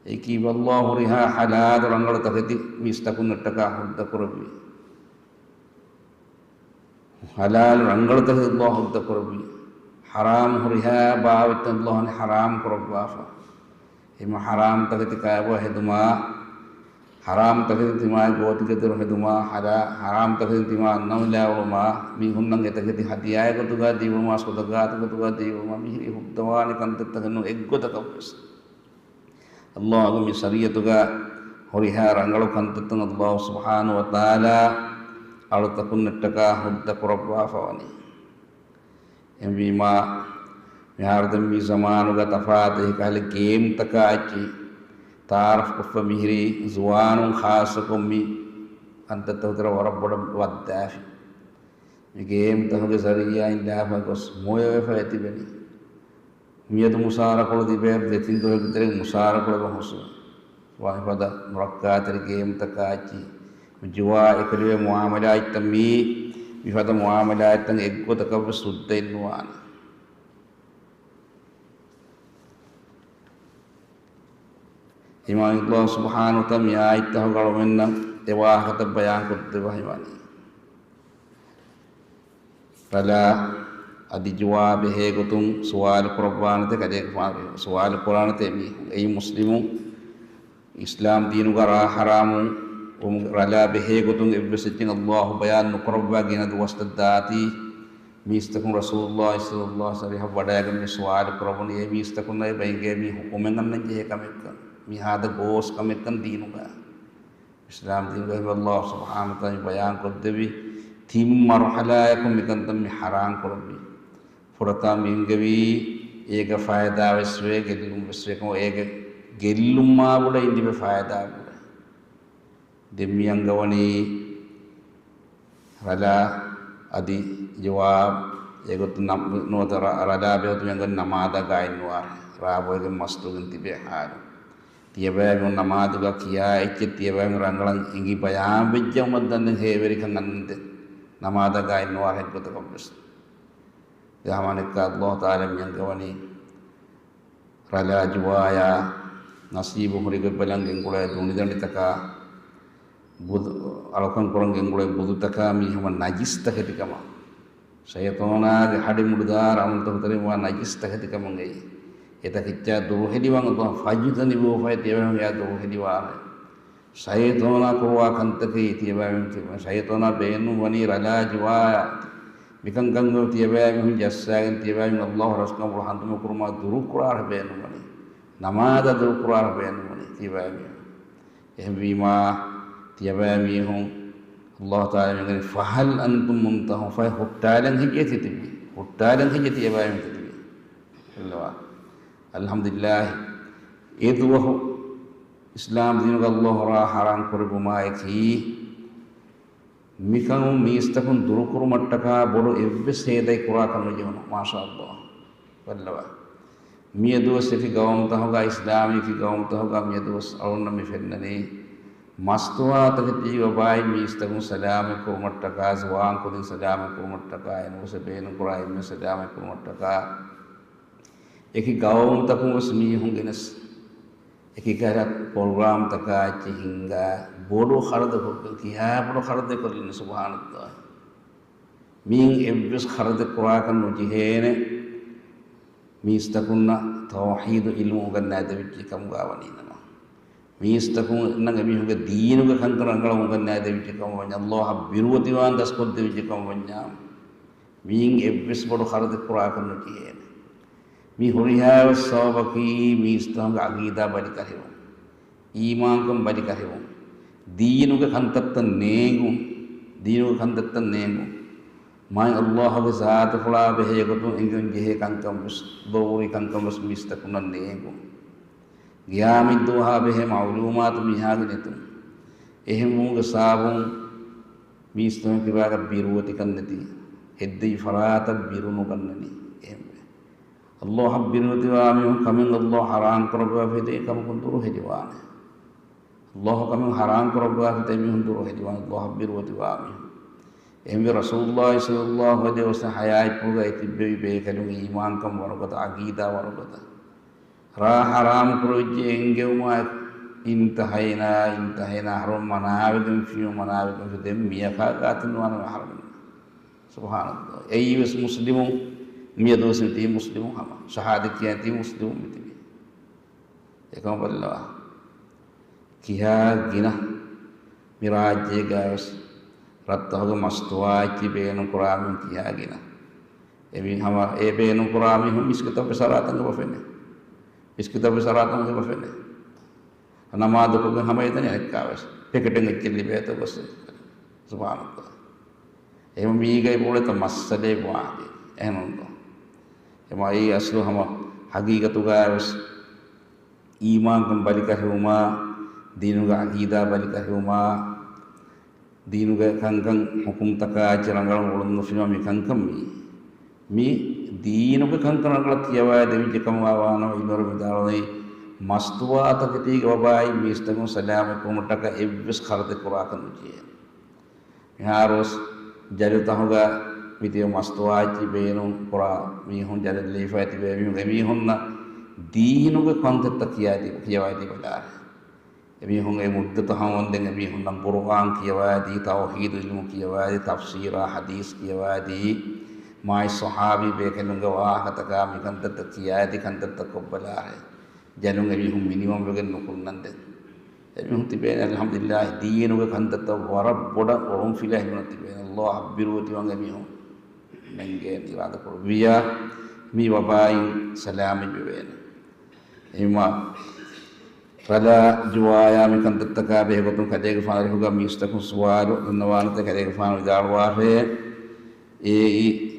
އެއީކީ ﷲ ހުރިހާ ޙަލާލު ރަނގަޅު ތަކެތި މީސްތަކުންނަށްޓަކާ ހުއްދަ ކުރެއްވި. ޙަލާލު ރަނގަޅު ތަކެތި ﷲ ހުއްދަ ކުރެއްވި. ޙަރާމް ހުރިހާ ބާވަތްތައް ﷲ ވަނީ ޙަރާމް ކުރައްވާފަ. އެހެން ޙަރާމް ތަކެތި ކާބޯ ހެދުމާ، ޙަރާމް ތަކެތި ތިމާގެ ގޯތިގެ ދޮރު ހެދުމާ، ޙަރާ-، ޙަރާމް ތަކެތި ތިމާ އަންނަމުލާ އުޅުމާ، މީހުންނަށް އެތަކެތި ހަދިޔާގެ ގޮތުގަ ދިއުމާ، ޞަދަޤާތުގެ ގޮތުގަ ދިއުމާ، މިހިރީ ހުއްދަވާނެ ކަންތައްތަކެއް ނޫން އެއްގޮތަކަށްވެސް. ﷲ ގެ މި ޝަރީޢަތުގަ ހުރިހާ ރަނގަޅު ކަންތައްތައް ﷲ ސުބްޙާނަހޫ ވަތަޢާލާ އަޅުތަކުންނަށްޓަކާ ހުއްދަ ކުރައްވާފަ ވަނީ. އެހެންވީމާ، މިހާރު ދެން މި ޒަމާނުގަ ތަފާތު އެކަހަލަ ގޭމްތަކާ އެއްޗި ތަޢާރަފް ކޮށްފަ މިހިރީ ޒުވާނުން ޚާއްޞަކޮށް މި ކަންތައްތަކު ތެރެ ވަރަށް ބޮޑަށް ވައްދާފި. މި ގޭމްތަކުގެ ޒަރީޢާއިން ލާފަ ގޮސް މޮޔަވެފަ އެތިބެނީ. މިއަދު މުސާރަކޮޅު ލިބޭ ދެތިން ދުވަހެއްގެ ތެރޭގަ މުސާރަކޮޅު ހުސްވުން. ވާހިފަދަ މުރައްކާތެރި ގޭމްތަކާއެކީ، ޖުވާ އެކަލިވެ މުއާމަލާތްތައް މީ، މިފަދަ މުއާމަލާތްތައް އެއްގޮތަކަށް ވެސް ސުއްދައެއް ނުވާނެ. އިމާމު ﷲ ސުބްޙާނަހޫ ވަތަޢާލާ މި އާޔަތްތަކުގަ އަޅުގަނޑުމެންނަށް އެ ވާހަކަތައް ބަޔާން ކޮށްދެއްވަ ހިމަނީ. ރަލާ އަދި ޖުވާ ބެހޭ ގޮތުން ސުވާލު ކުރައްވާނެތޭ ކަލޭގެފާނު ސުވާލު ކުރާނެތޭ މީހުން. އެއީ މުސްލިމުން އިސްލާމް ދީނުގަ ރާ ޙަރާމު ވުމުގެ ރަލާ ބެހޭ ގޮތުން އެއްވެސް އެއްޗެއް ﷲ ބަޔާން ނުކުރައްވާ ގިނަ ދުވަސްތައް ދާތީ، މީސްތަކުން ރަސޫލުﷲ ޞައްލަﷲ ޢަލައިހި ވަސައްލަމަށް ވަޑައިގެން މި ސުވާލު ކުރައްވަނީ، އެ މީސްތަކުންނަށް އެބަ އެނގޭ މީ ޙުކުމެއް އަންނަން ޖެހޭ ކަމެއްކަން، މި ހާދަ ގޯސް ކަމެއްކަން ދީނުގަ. އިސްލާމް ދީނުގައި ﷲ ސުބްޙާނަހޫ ވަތަޢާލާ ބަޔާން ކޮށްދެއްވި ތިން މަރުޙަލާއަކުން މިކަންތައް މި ޙަރާމް ކުރެއްވި. ފުރަތަމަ މި އެންގެވީ އޭގަ ފައިދާ ވެސް ވޭ، ގެއްލުން ވެސް ވޭ، އެކަމަކު އޭގެ ގެއްލުމާ ބުޑަށް އިންޑިބެ ފައިދާ ބުޑަށް. ދެން މި އަންގަވަނީ ރަލާ އަދި ޖުވާ އެގޮތުން ނަމް-، ނުވަތަ ރަ-، ރަލާ ބެހޭ ގޮތުން މި އަންގަވަނީ ނަމާދަށް ގާތް ނުވާށޭ، ރާ ބޮއެގެން މަސްތުވެގެން ތިބޭ ޙާލު. ތިޔަބައިމީހުން ނަމާދުގަ ކިޔާ އެއްޗެއް ތިޔަބައިމީހުން ރަނގަޅަށް އެނގި ބަޔާން ވެއްޖެއްޔާ އުމަށް ދަންނަ ހޭވެރިކަން އަންނަންދެން ނަމާދަށް ގާތް ނުވާށޭ އެއްގޮތަކަށް ވެސް. ދެން ހަމަ އަނެއްކާ ﷲ ތަޢާލާ މި އަންގަވަނީ ރަލާ ޖުވާޔާ ނަސީބު ހުރި ގޮތް ބަލަން ގެންގުޅޭ ދޮނިދަނޑިތަކާ، ބުދު-، އަޅުކަން ކުރަން ގެންގުޅޭ ބުދުތަކާ މީ ހަމަ ނަޖިސް ތަކެތިކަމަށް. ޝައިޠާނާގެ ހަޑި މުޑުދާރަ އަމަލުތަކުތެރެއިން ވާ ނަޖިސް ތަކެތިކަމުން އެއީ. އެތަކެއްޗާ ދުރުހެލިވާން ﷲ، فَاجْتَنِبُوهُ، ފަހެ ތިޔަބައިމީހުން އެއާ ދުރުހެލިވާނެ. ޝައިޠާނާ ކުރުވާ ކަންތަކެއް ތިޔަބައިމީހުން ކިޔަވާ. ޝައިޠާނާ ބޭނުން ވަނީ ރަލާ ޖުވާޔާ. މިކަންކަން ތިޔަބައިމީހުން ޖައްސާގެން ތިޔަބައިމީހުން ﷲ ރަސްކަން ބޮޑު ހަނދުމަކުރުމާ ދުރުކުރާށޭ ބޭނުން ވަނީ. ނަމާދަށް ދުރުކުރާށޭ ބޭނުން ވަނީ ތިޔަބައިމީހުން. އެހެންވީމާ، ތިޔަބައިމީހުން ﷲ ތަޢާލާ މި އަންގަވަނީ، فَهَلْ أَنْتُمْ مُنْتَهُونَ؟ ފަހެ ހުއްޓާލަން ހެއްޔޭ ތިތިބީ؟ ހުއްޓާލަން ހެއްޔޭ ތިޔަބައިމީހުން ތިތިބީ؟ އެއްލަވާ. އަލްޙަމްދުލިއްލާހި. އެ ދުވަހު އިސްލާމް ދީނުގަ ﷲ ރާ ޙަރާމް ކުރެއްވުމާއެކީ، މިކަމުން މީސްތަކުން ދުރުކުރުމަށްޓަކާ ބޮޑު އެއްވެސް ހޭދައެއް ކުރާކަށް ނުޖެހުނު. މާޝާﷲ. ބައްލަވާ. މިއަދުވެސް އެކި ގައުމުތަކުގަ، އިސްލާމީ އެކި ގައުމުތަކުގަ މިއަދުވެސް އަޅުގަނޑަށް މި ފެންނަނީ، މަސްތުވާތަކެތި ވަބާއިން މީސްތަކުން ސަލާމަތް ކުރުމަށްޓަކާ، ޒުވާން ކުދިން ސަލާމަތް ކުރުމަށްޓަކާ، އެނޫސެ ބޭނުން ކުރާ އެންމެ ސަލާމަތް ކުރުމަށްޓަކާ، އެކި ގައުމުތަކުން ވެސް މީހުން ގެނެސް، އެކި ކަހަލަ ޕްރޮގްރާމްތަކާ އެއްޗެއް ހިންގާ، ބޮޑު ޚަރަދެއް ކޮށްގެން، ކިހާ ބޮޑު ޚަރަދެއް ކޮށްލިން، ސުބްޙާނަﷲ. މިއިން އެއްވެސް ޚަރަދެއް ކުރާކަށް ނުޖެހޭނެ. މީސްތަކުންނަށް ތައުޙީދު ޢިލްމު އުނގަންނާދެވިއްޖެ ކަމުގަ ވަނީ ނަމަ، މީސްތަކުންނަށް އެމީހުންގެ ދީނުގެ ކަންކަން ރަނގަޅަށް އުނގަންނާދެވިއްޖެ ކަމަށް ވަންޏާ، ﷲ އަށް ބިރުވެތިވާން ދަސްކޮށްދެވިއްޖެ ކަމަށް ވަންޏާ، މިއިން އެއްވެސް ބޮޑު ޚަރަދެއް ކުރާކަށް ނުޖެހޭނެ. މި ހުރިހާވެސް ސަބަބަކީ މީސްތަކުންގެ ޢަޤީދާ ބަލިކަށިވުން، އީމާންކަން ބަލިކަށިވުން، ދީނުގެ ކަންތައްތައް ނޭނގުން، ދީނުގެ ކަންތައްތައް ނޭނގުން. މާތް ﷲ ގެ ޒާތުފުޅާ ބެހޭ ގޮތުން އެނގެން ޖެހޭ ކަންކަން ވެސް، ޟަރޫރީ ކަންކަން ވެސް މީސްތަކުންނަށް ނޭނގުން. ޤިޔާމަތްދުވަހާ ބެހޭ މަޢުލޫމާތު މީހާގެ ނެތުން. އެހެންވުމުގެ ސަބަބުން މީސްތަކުން ކިބާގަ ބިރުވެތިކަން ނެތި، ހެއްދެވި ފަރާތަށް ބިރު ނުގަންނަނީ. އެހެންވެ، ﷲ އަށް ބިރުވެތިވާ މީހުން ކަމެއް ﷲ ޙަރާމް ކުރައްވާފައި ދޭ ކަމަކުން ދުރުހެލިވާނެ. ﷲ ކަމެއް ޙަރާމް ކުރައްވާފައި ދޭ މީހުން ދުރުހެލިވާނެ، ﷲ އަށް ބިރުވެތިވާ މީހުން. އެހެންވެ، ރަސޫލުﷲ ޞައްލަﷲ ޢަލައިހި ވަސައްލަމަ ޙަޔާތްޕުޅުގަ އެ ތިއްބެވި ބޭކަލުން އީމާންކަން ވަރުގަދަ، ޢަޤީދާ ވަރުގަދަ. ރާ ޙަރާމް ކުރެވިއްޖެ އެންގެވުމާ، އިންތަހައިނާ، އިންތަހައިނާ، އަހަރުން މަނާވެގެންފިއެވެ. މަނާވެގެންފި ދެން މިޔަކާ ގާތުން ނުވާނެ އަހަރުމެން. ސުބްޙާނަﷲ. އެއީވެސް މުސްލިމުން، މިއަދުވެސް މިތީ މުސްލިމުން ހަމަ. ޝަހާދަތް ކިޔާ ތީ މުސްލިމުން މިތިބީ. އެކަމަށް ބައްލަވާ. ކިހާ ގިނަ މި ރާއްޖޭގަވެސް ރަށްތަކުގެ މަސްތުވާ އެއްޗި ބޭނުން ކުރާ މީހުން ކިހާ ގިނަ. އެ މީ ހަމަ އެ ބޭނުން ކުރާ މީހުން މިސްކިތަށް ވެސް އަރާތަން އެބަ ފެނޭ. މިސްކިތަށް ވެސް އަރާތަން އެބަ ފެނޭ. ނަމާދުކޮށްގެން ހަމަ އެދަނީ އަނެއްކާވެސް. ޕެކެޓެއް އެއްޗެއް ލިބޭތޯ ގޮސް. ސުބްޙާނަﷲ. އެހެން މީގައި ބޮޑެތަ މައްސަލައެއް ވާނެ. އެހެންނޫންތޯ؟ އެމަ އެއީ އަސްލު ހަމަ ހަގީގަތުގަވެސް އީމާންކަން ބަލިކަށިވުމާ، ދީނުގެ ޢަޤީދާ ބަލިކަށިވުމާ، ދީނުގެ ކަންކަން ޙުކުމްތަކާ އެއްޗެއް ރަނގަޅަށް އުޅުން ނުފިނިވާ މި ކަންކަން މީ، މި ދީނުގެ ކަންކަން ރަނގަޅަށް ކިޔަވާދެވިއްޖެ ކަމަށް ވާނަމަ، އިންވަރު ވިދާޅުވަނީ، މަސްތުވާތަކެތީގެ ވަބާއިން މީސްތަކުން ސަލާމަތްކުރުމަށްޓަކާ އެއްވެސް ޚަރަދެއް ކުރާކަށް ނުޖެހޭ. މިހާރުވެސް ޖަލުތަހުގަ މިތިބެ މަސްތުވާއެއްޗި ބޭނުން ކުރާ މީހުން ޖަލަށް ލެވިފައި ތިބޭ މީހުން، އެމީހުންނަށް ދީނުގެ ކަންތައްތައް ކިޔާދީ، ކިޔަވާދީ ބަލާރެ. އެމީހުން އެ މުއްދަތު ހަމަވަންދެން އެމީހުންނަށް ޤުރުއާން ކިޔަވާދީ، ތައުޙީދު އިލްމު ކިޔަވާދީ، ތަފްސީރާ ޙަދީޘް ކިޔަވާދީ، މާތް ޞަޙާބީ ބޭކަލުންގެ ވާހަކަތަކާ މިކަންތައްތައް ކިޔާދީ ކަންތައްތައް ކޮށްބަލާރެ. ޖަލުން އެމީހުން މިނިވަންވެގެން ނުކުންނަންދެން. އެމީހުން ތިބޭނެ އަލްޙަމްދުލިއްލާހް ދީނުގެ ކަންތައްތައް ވަރަށް ބޮޑަށް އޮޅުންފިލާ ހިމެނުން ތިބޭނެ. ﷲ އަށް ބިރުވެތިވަން އެމީހުން ނެންގޭން އިރާދަކުރެއްވިއްޔާ މި ވަބާއިން ސަލާމަތްވެވޭނެ. އެހެންވީމާ ރަލާ ޖުވާޔާ މި ކަންތައްތަކާ ބެހޭގޮތުން ކަލޭގެފާނު އަރިހުގަ މީސްތަކުން ސުވާލު ދަންނަވާނެތެ ކަލޭގެފާނު ވިދާޅުވާށޭ. އޭ،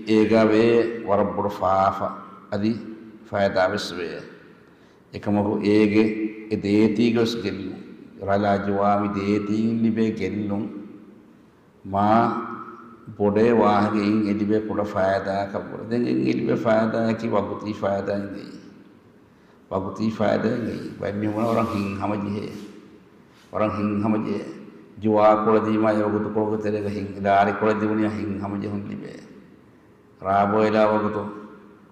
އޭގަ ވޭ ވަރަށް ބޮޑު ފާފަ އަދި ފައިދާވެސް ވޭ. އެކަމަކު އޭގެ އެ ދޭތީގެވެސް ގެއްލުން، ރަލާ ޖުވާ މި ދޭތީގެ ލިބޭ ގެއްލުން މާ ބޮޑޭ ވާހަކައިން އެ ލިބޭ ކުޑަ ފައިދާއަކަށްވުރެ. ދެން އެ ލިބޭ ފައިދާއަކީ ވަގުތީ ފައިދާއިން އެއީ. ވަގުތީ ފައިދާއިން އެއީ. ބައެއްމީހުން ވަރަށް ހިތްހަމަޖެހޭ. ވަރަށް ހިތްހަމަޖެހޭ. ޖުވާ ކުޅަދީމާ އެ ވަގުތުކޮޅުގެ ތެރޭގަ ހިތް، ލާރި ކުޅަދިވުނީ ހިތްހަމަޖެހުން ލިބޭ. ރާ ބޮއެލާ ވަގުތު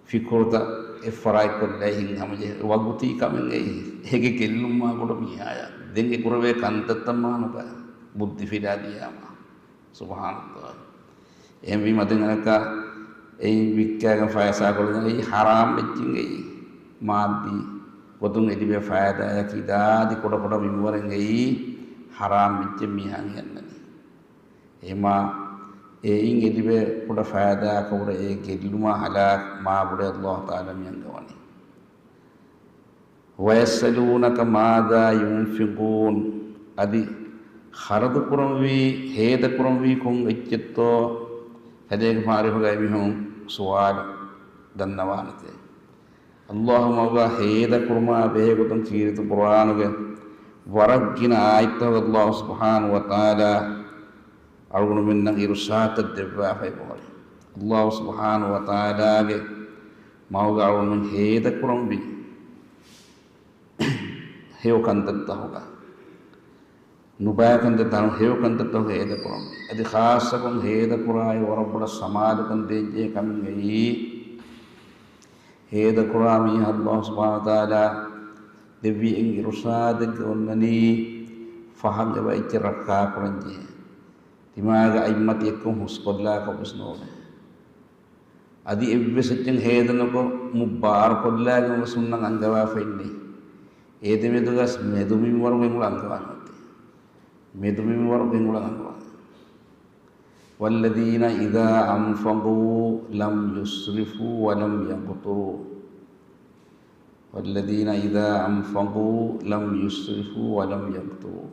ފިކުރުތައް އެއްފަރާތްކޮށްލައި ހިތްހަމަޖެހޭ. ވަގުތީ ކަމެއް އެއީ. އޭގެ ގެއްލުން މާ ބޮޑު މީހާޔަށް. ދެން އެ ކުރެވޭ ކަންތައްތައް މާ ނުބައި. ބުއްދިފިލާ ދިޔާމާ. ސުބްޙާނަﷲ. އެހެންވީމަ ދެން އަނެއްކާ އެއީ ވިއްކާގެން ފައިސާ ކޮޅުދޭ އެއީ ޙަރާމް އެއްޗެއް އެއީ. މާއްދީ ގޮތުން އެ ލިބޭ ފައިދާއަކީ ދާދި ކުޑަ ކުޑަ މިންވަރެއް އެއީ ޙަރާމް އެއްޗެއް މީހާ ހިޔަންނަނީ. އެހެންވީމާ އެއިން އެ ލިބޭ ކުޑަ ފައިދާއަކަށްވުރެ އެ ގެއްލުމާ ހަލާކު މާ ބޮޑޭ ﷲ ތަޢާލާ މި އަންގަވަނީ. وَيَسْأَلُونَكَ مَاذَا يُنْفِقُونَ. އަދި ޚަރަދު ކުރަންވީ، ހޭދަ ކުރަންވީ ކޮން އެއްޗެއްތޯ؟ ކަލޭގެފާނު އަރިހުގައި މީހުން ސުވާލު ދަންނަވާނެތެ. ﷲ މަގުގަ ހޭދަ ކުރުމާ ބެހޭގޮތުން ކީރިތި ޤުރުއާނުގެ ވަރަށް ގިނަ އާޔަތްތަކުގަ ﷲ ސުބްޙާނަހޫ ވަތަޢާލާ އަޅުގަނޑުމެންނަށް އިރުޝާދުތައް ދެއްވާފައި ބޮހޮޅި. ﷲ ސުބްޙާނަހޫ ވަތަޢާލާގެ މަގުގަ އަޅުގަނޑުމެން ހޭދަ ކުރަންވީ ހެޔޮ ކަންތައްތަކުގަ، ނުބައި ކަންތައްތަކު ހެޔޮ ކަންތައްތަކުގަ ހޭދަ ކުރަންވީ. އަދި ޚާއްޞަކޮށް ހޭދަ ކުރާއި ވަރަށް ބޮޑަށް ސަމާލުކަން ދޭންޖެހޭ ކަމެއް އެއީ، ހޭދަ ކުރާ މީހާ ﷲ ސުބްޙާނަހޫ ވަތަޢާލާ ދެއްވި އެއް އިރުޝާދެއްގަ އޮންނަނީ ފަހަށް އެބަ އެއްޗެއް ރައްކާކުރަންޖެހޭ. ތިމާގެ އަތްމަތި އެއްކޮށް ހުސްކޮށްލާކަށްވެސް ނޯވޭ. އަދި އެއްވެސް އެއްޗެއް ހޭދަ ނުކޮށް މުށް ބާރުކޮށްލާގެން ވެސް ހުންނަން އަންގަވާފައިންނެއް. އޭދެ މެދުގަސް މެދު މިންވަރު ގެންގުޅަން އަންގަވާނެ އޮތީ. މެދު މިންވަރު ގެންގުޅަން އަންގަވާނެ. وَالَّذِينَ إِذَا أَنْفَقُوا لَمْ يُسْرِفُوا وَلَمْ يَقْتُرُوا. وَالَّذِينَ إِذَا أَنْفَقُوا لَمْ يُسْرِفُوا وَلَمْ يَقْتُرُوا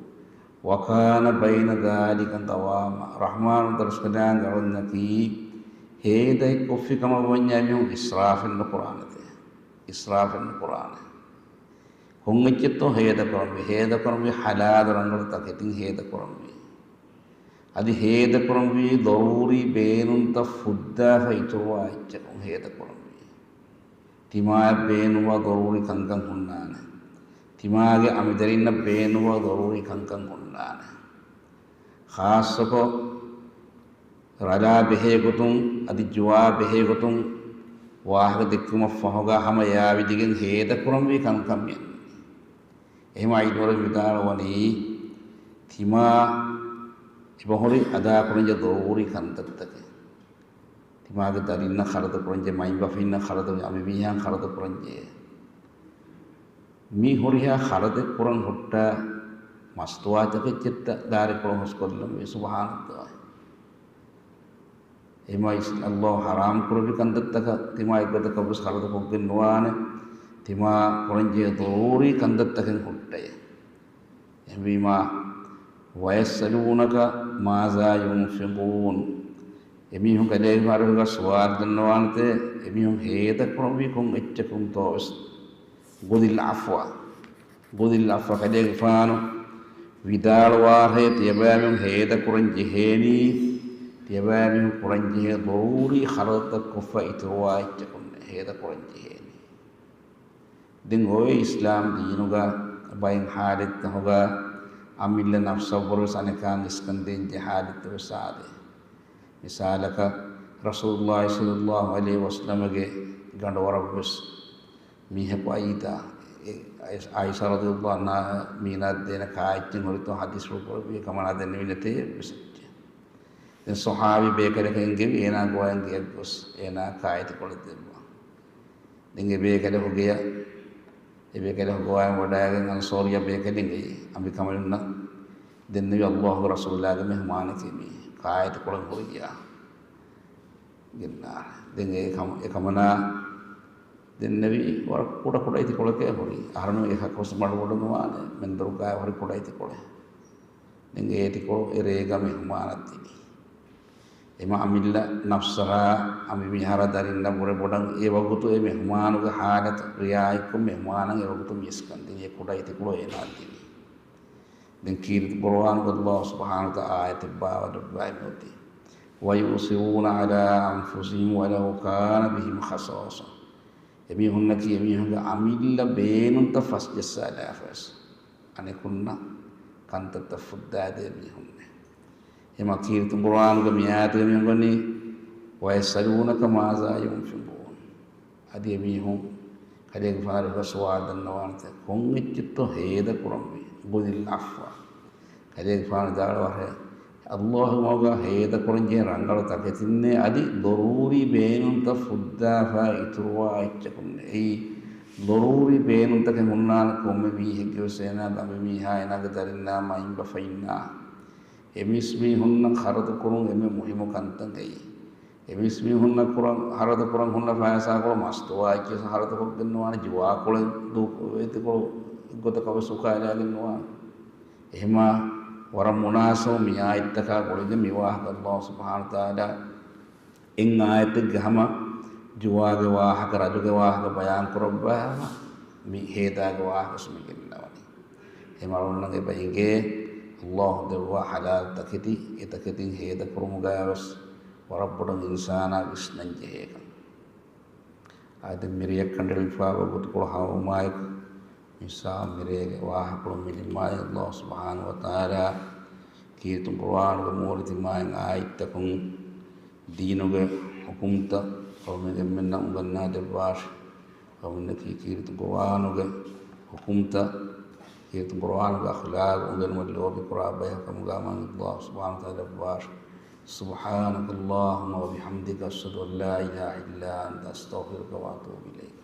وَكَانَ بَيْنَ ذَلِكَ قَوَامًا. ރަޙްމާނު ދަރުސްކަލާނގެ އަޅުންނަކީ ހޭދައެއް ކޮށްފި ކަމަށް ވަންޏާ މީހުން އިސްރާފެއް ނުކުރާނެތެ. އިސްރާފެއް ނުކުރާނެ. ކޮން އެއްޗެއްތޯ ހޭދަ ކުރަންވީ؟ ހޭދަ ކުރަންވީ ޙަލާލު ރަނގަޅު ތަކެތިން ހޭދަ ކުރަންވީ. އަދި ހޭދަ ކުރަންވީ ޟަރޫރީ ބޭނުންތައް ފުއްދާފަ އިތުރުވާ އެއްޗަކުން ހޭދަ ކުރަންވީ. ތިމާއަށް ބޭނުންވާ ޟަރޫރީ ކަންކަން ހުންނާނެ. ތިމާގެ އަނބިދަރިންނަށް ބޭނުންވާ ޟަރޫރީ ކަންކަން ހުންނާނެ. ޚާއްޞަކޮށް، ރަލާ ބެހޭގޮތުން އަދި ޖުވާ ބެހޭގޮތުން ވާހަކަ ދެއްކުމަށް ފަހުގަ ހަމަ އެއާ ވިދިގެން ހޭދަ ކުރަންވީ ކަންކަން މިއަންނަނީ. އެހެންވީމާ އިލްމުވެރިން ވިދާޅުވަނީ، ތިމާ އެބަހުރި އަދާކުރަންޖެހޭ ޟަރޫރީ ކަންތައްތަކެއް. ތިމާގެ ދަރިންނަށް ޚަރަދު ކުރަންޖެހޭ، މައިންބަފައިންނަށް ޚަރަދު، އަނބިމީހާއަށް ޚަރަދު ކުރަންޖެހޭ. މި ހުރިހާ ޚަރަދެއް ކުރަން ހުއްޓާ މަސްތުވާތަކެއްޗެއްތަ ދާރިކޮޅު ހުސްކޮށްލަންވީ. ސުބްޙާނަﷲ. އެހެންވީމާ ﷲ ޙަރާމް ކުރެއްވި ކަންތައްތަކަށް ތިމާ އެއްގޮތަކަށްވެސް ޚަރަދު ކޮށްގެން ނުވާނެ. ތިމާ ކުރަންޖެހޭ ޟަރޫރީ ކަންތައްތަކެއް ހުއްޓައޭ. އެހެންވީމާ، وَيَسْأَلُونَكَ مَاذَا يُنْفِقُونَ. އެމީހުން ކަލޭގެފާނުގެ ސުވާލު ދަންނަވާނެތެ، އެމީހުން ހޭދަ ކުރަންވީ ކޮން އެއްޗަކުންތޯ ވެސް. خُذِ الْعَفْوَ. خُذِ الْعَفْوَ ކަލޭގެފާނު ވިދާޅުވާށޭ، ތިޔަބައިމީހުން ހޭދަ ކުރަން ޖެހޭނީ، ތިޔަބައިމީހުން ކުރަން ޖެހޭ ޟަރޫރީ ޚަރަދުތައް ކޮށްފަ އިތުރުވާ އެއްޗަކުންނޭ. ހޭދަކުރަން ޖެހޭނީ. ދެން އޮވޭ އިސްލާމް ދީނުގަ ބައެއް ހާލަތްތަކުގަ އަމިއްލަ ނަފްސަށްވުރެ ވެސް އަނެކާން އިސްކަން ދޭން ޖެހޭ ހާލަތްތައް ވެސް އާދޭ. މިސާލަކަށް، ރަސޫލުﷲ ޞައްލަﷲ ޢަލައިހި ވަސައްލަމަގެ ގަނޑުވަރަށް ވެސް މީހަކު އައީތާ، އެ އައި-، ޢާއިޝާ ރަޟިޔަﷲ ޢަންހާ މީނާ ދޭނަ ކާއެއްޗެއް ހުރިތޯ ޙަދީޘްފުޅު ކުރެއްވި ކަމަނާ ދެންނެވި ނެތޭ އެއްވެސް އެއްޗެއް. ދެން ޞަޙާބީ ބޭކަލަކަށް އެންގެވި އޭނާ ގޮވައިގެން ގެޔަށް ގޮސް އޭނާ ކާއެތިކޮޅެއް ދެއްވާ. ދެން އެ ބޭކަލަކު ގެޔަށް، އެ ބޭކަލަކު ގޮވައި ވަޑައިގެން އަންޞާރިއްޔާ ބޭކަލެއް އެއީ އަނބިކަނބަލުންނަށް ދެންނެވި ﷲގެ ރަސޫލާގެ މެހުމާނެކޭ މީ ކާއެތިކޮޅެއް ހުރިއްޔާ. ގެންނާނެ. ދެން އެ ކަމަ-، އެ ކަމަނާ ދެންނެވީ ވަރަށް ކުޑަ ކުޑަ އެތިކޮޅެކޭ ހުރީ. އަހަރެން އެކަކުވެސް މަޑުބޮޑު ނުވާނެ. މެންދުރުގައި ހުރި ކުޑަ އެތިކޮޅެއް. ދެން އެ އެތިކޮޅު އެ ރޭގަ މެހުމާނަށް ދިނީ. އެމަ އަމިއްލަ ނަފްސަށާ އަނބިމީހާރާ ދަރިންނަށްވުރެ ބޮޑަށް އެ ވަގުތު އެ މެހުމާނުގެ ހާލަތު ރިޢާޔަތްކޮށް މެހުމާނަށް އެ ވަގުތު މި އިސްކަން ދިނީ އެ ކުޑަ އެތިކޮޅު އޭނާއަށް ދިނީ. ދެން ކީރިތި ޤުރުއާނުގަ ﷲ ސުބްޙާނަހޫ ވަތަޢާލާ އާޔަތެއް ބާވައިލައްވައި މިއޮތީ، وَيُؤْثِرُونَ عَلَىٰ أَنفُسِهِمْ وَلَوْ كَانَ بِهِمْ خَصَاصَةٌ. އެމީހުންނަކީ އެމީހުންގެ އަމިއްލަ ބޭނުންތައް ފަސްޖައްސާލާފަވެސް އަނެކުންނަށް ކަންތައްތައް ފުއްދާދޭ މީހުންނޭ. އެމަ ކީރިތި ޤުރުއާނުގެ މިއާޔަތުގަ މި އޮންނަނީ، وَيَسْأَلُونَكَ مَاذَا يُنْفِقُونَ. އަދި އެމީހުން ކަލޭގެފާނުގެ ސުވާލު ދަންނަވާނެތަ، ކޮން އެއްޗެއްތޯ ހޭދަކުރަންވީ؟ قُلِ الْعَفْوَ. ކަލޭގެފާނު ވިދާޅުވާށޭ، ﷲގެ މަގުގަ ހޭދަކުރަންޖެހޭ ރަނގަޅު ތަކެތިންނޭ، އަދި ޟަރޫރީ ބޭނުންތައް ފުއްދާފަ އިތުރުވާ އެއްޗަކުންނޭ. އެއީ ޟަރޫރީ ބޭނުންތަކެއް ހުންނާނެ ކޮންމެ މީހެއްގެވެސް އޭނާ އަނބިމީހާ އޭނާގެ ދަރިންނާ މައިންބަފައިންނާ. އެ މީސްމީހުންނަށް ޚަރަދުކުރުން އެންމެ މުހިއްމު ކަންތައް އެއީ. އެ މީސްމީހުންނަށް ކުރަން، ޚަރަދުކުރަން ހުންނަ ފައިސާކޮޅު މަސްތުވާ އެއްޗިއްސަށް ޚަރަދުކޮށްގެން ނުވާނެ، ޖުވާކޮޅެއް ދޫ-، އެތިކޮޅު އެއްގޮތަކަށް ވެސް އުކާލާގެން ނުވާނެ. އެހެމާ ވަރަށް މުނާސަބު މި އާޔަތްތަކާ ގުޅިގެން މި ވާހަކަ ﷲ ސުބްޙާނަހޫ ވަތަޢާލާ އެއް އާޔަތެއްގެ ހަމަ ޖުވާގެ ވާހަކަ، ރަޖުގެ ވާހަކަ ބަޔާން ކުރައްވާ ހަމަ މި ހޭދާގެ ވާހަކަ ވެސް މި ގެންނަވަނީ. އެ މަޑުންނަށް އެބަ އެނގޭ، ﷲ ދެއްވާ ޙަލާލް ތަކެތި، އެ ތަކެތިން ހޭދަކުރުމުގައި ވެސް ވަރަށް ބޮޑަށް އިންސާނާ ވިސްނަން ޖެހޭކަން. އާދެ، މިރެޔަށް ކަނޑައެޅިފައިވާ ގޮތުކޮޅު ހަމަވުމާއެކު، މިސާ މިރޭގެ ވާހަކަކޮޅު މި ނިންމާލީ. ﷲ ސުބްޙާނަހޫ ވަތަޢާލާ ކީރިތި ޤުރުއާނުގެ މޫރި ތިމާއިން އާޔަތްތަކުން ދީނުގެ ޙުކުމްތައް ޤައުމެއް އެންމެންނަށް އުނގަންނާ ދެއްވާށި. ޤައުމުންނަކީ ކީރިތި ޤުރުއާނުގެ ޙުކުމްތައް، ކީރިތި ޤުރުއާނުގެ އަޚްލާޤު އުނގެނުމަށް ލޯބިކުރާ ބަޔަކު ކަމުގަ މާތް ﷲ ސުބްޙާނަހޫ ވަތަޢާލާ ދެއްވާށި. سبحانك اللهم وبحمدك، أشهد أن لا إله إلا أنت، أستغفرك وأتوب إليك.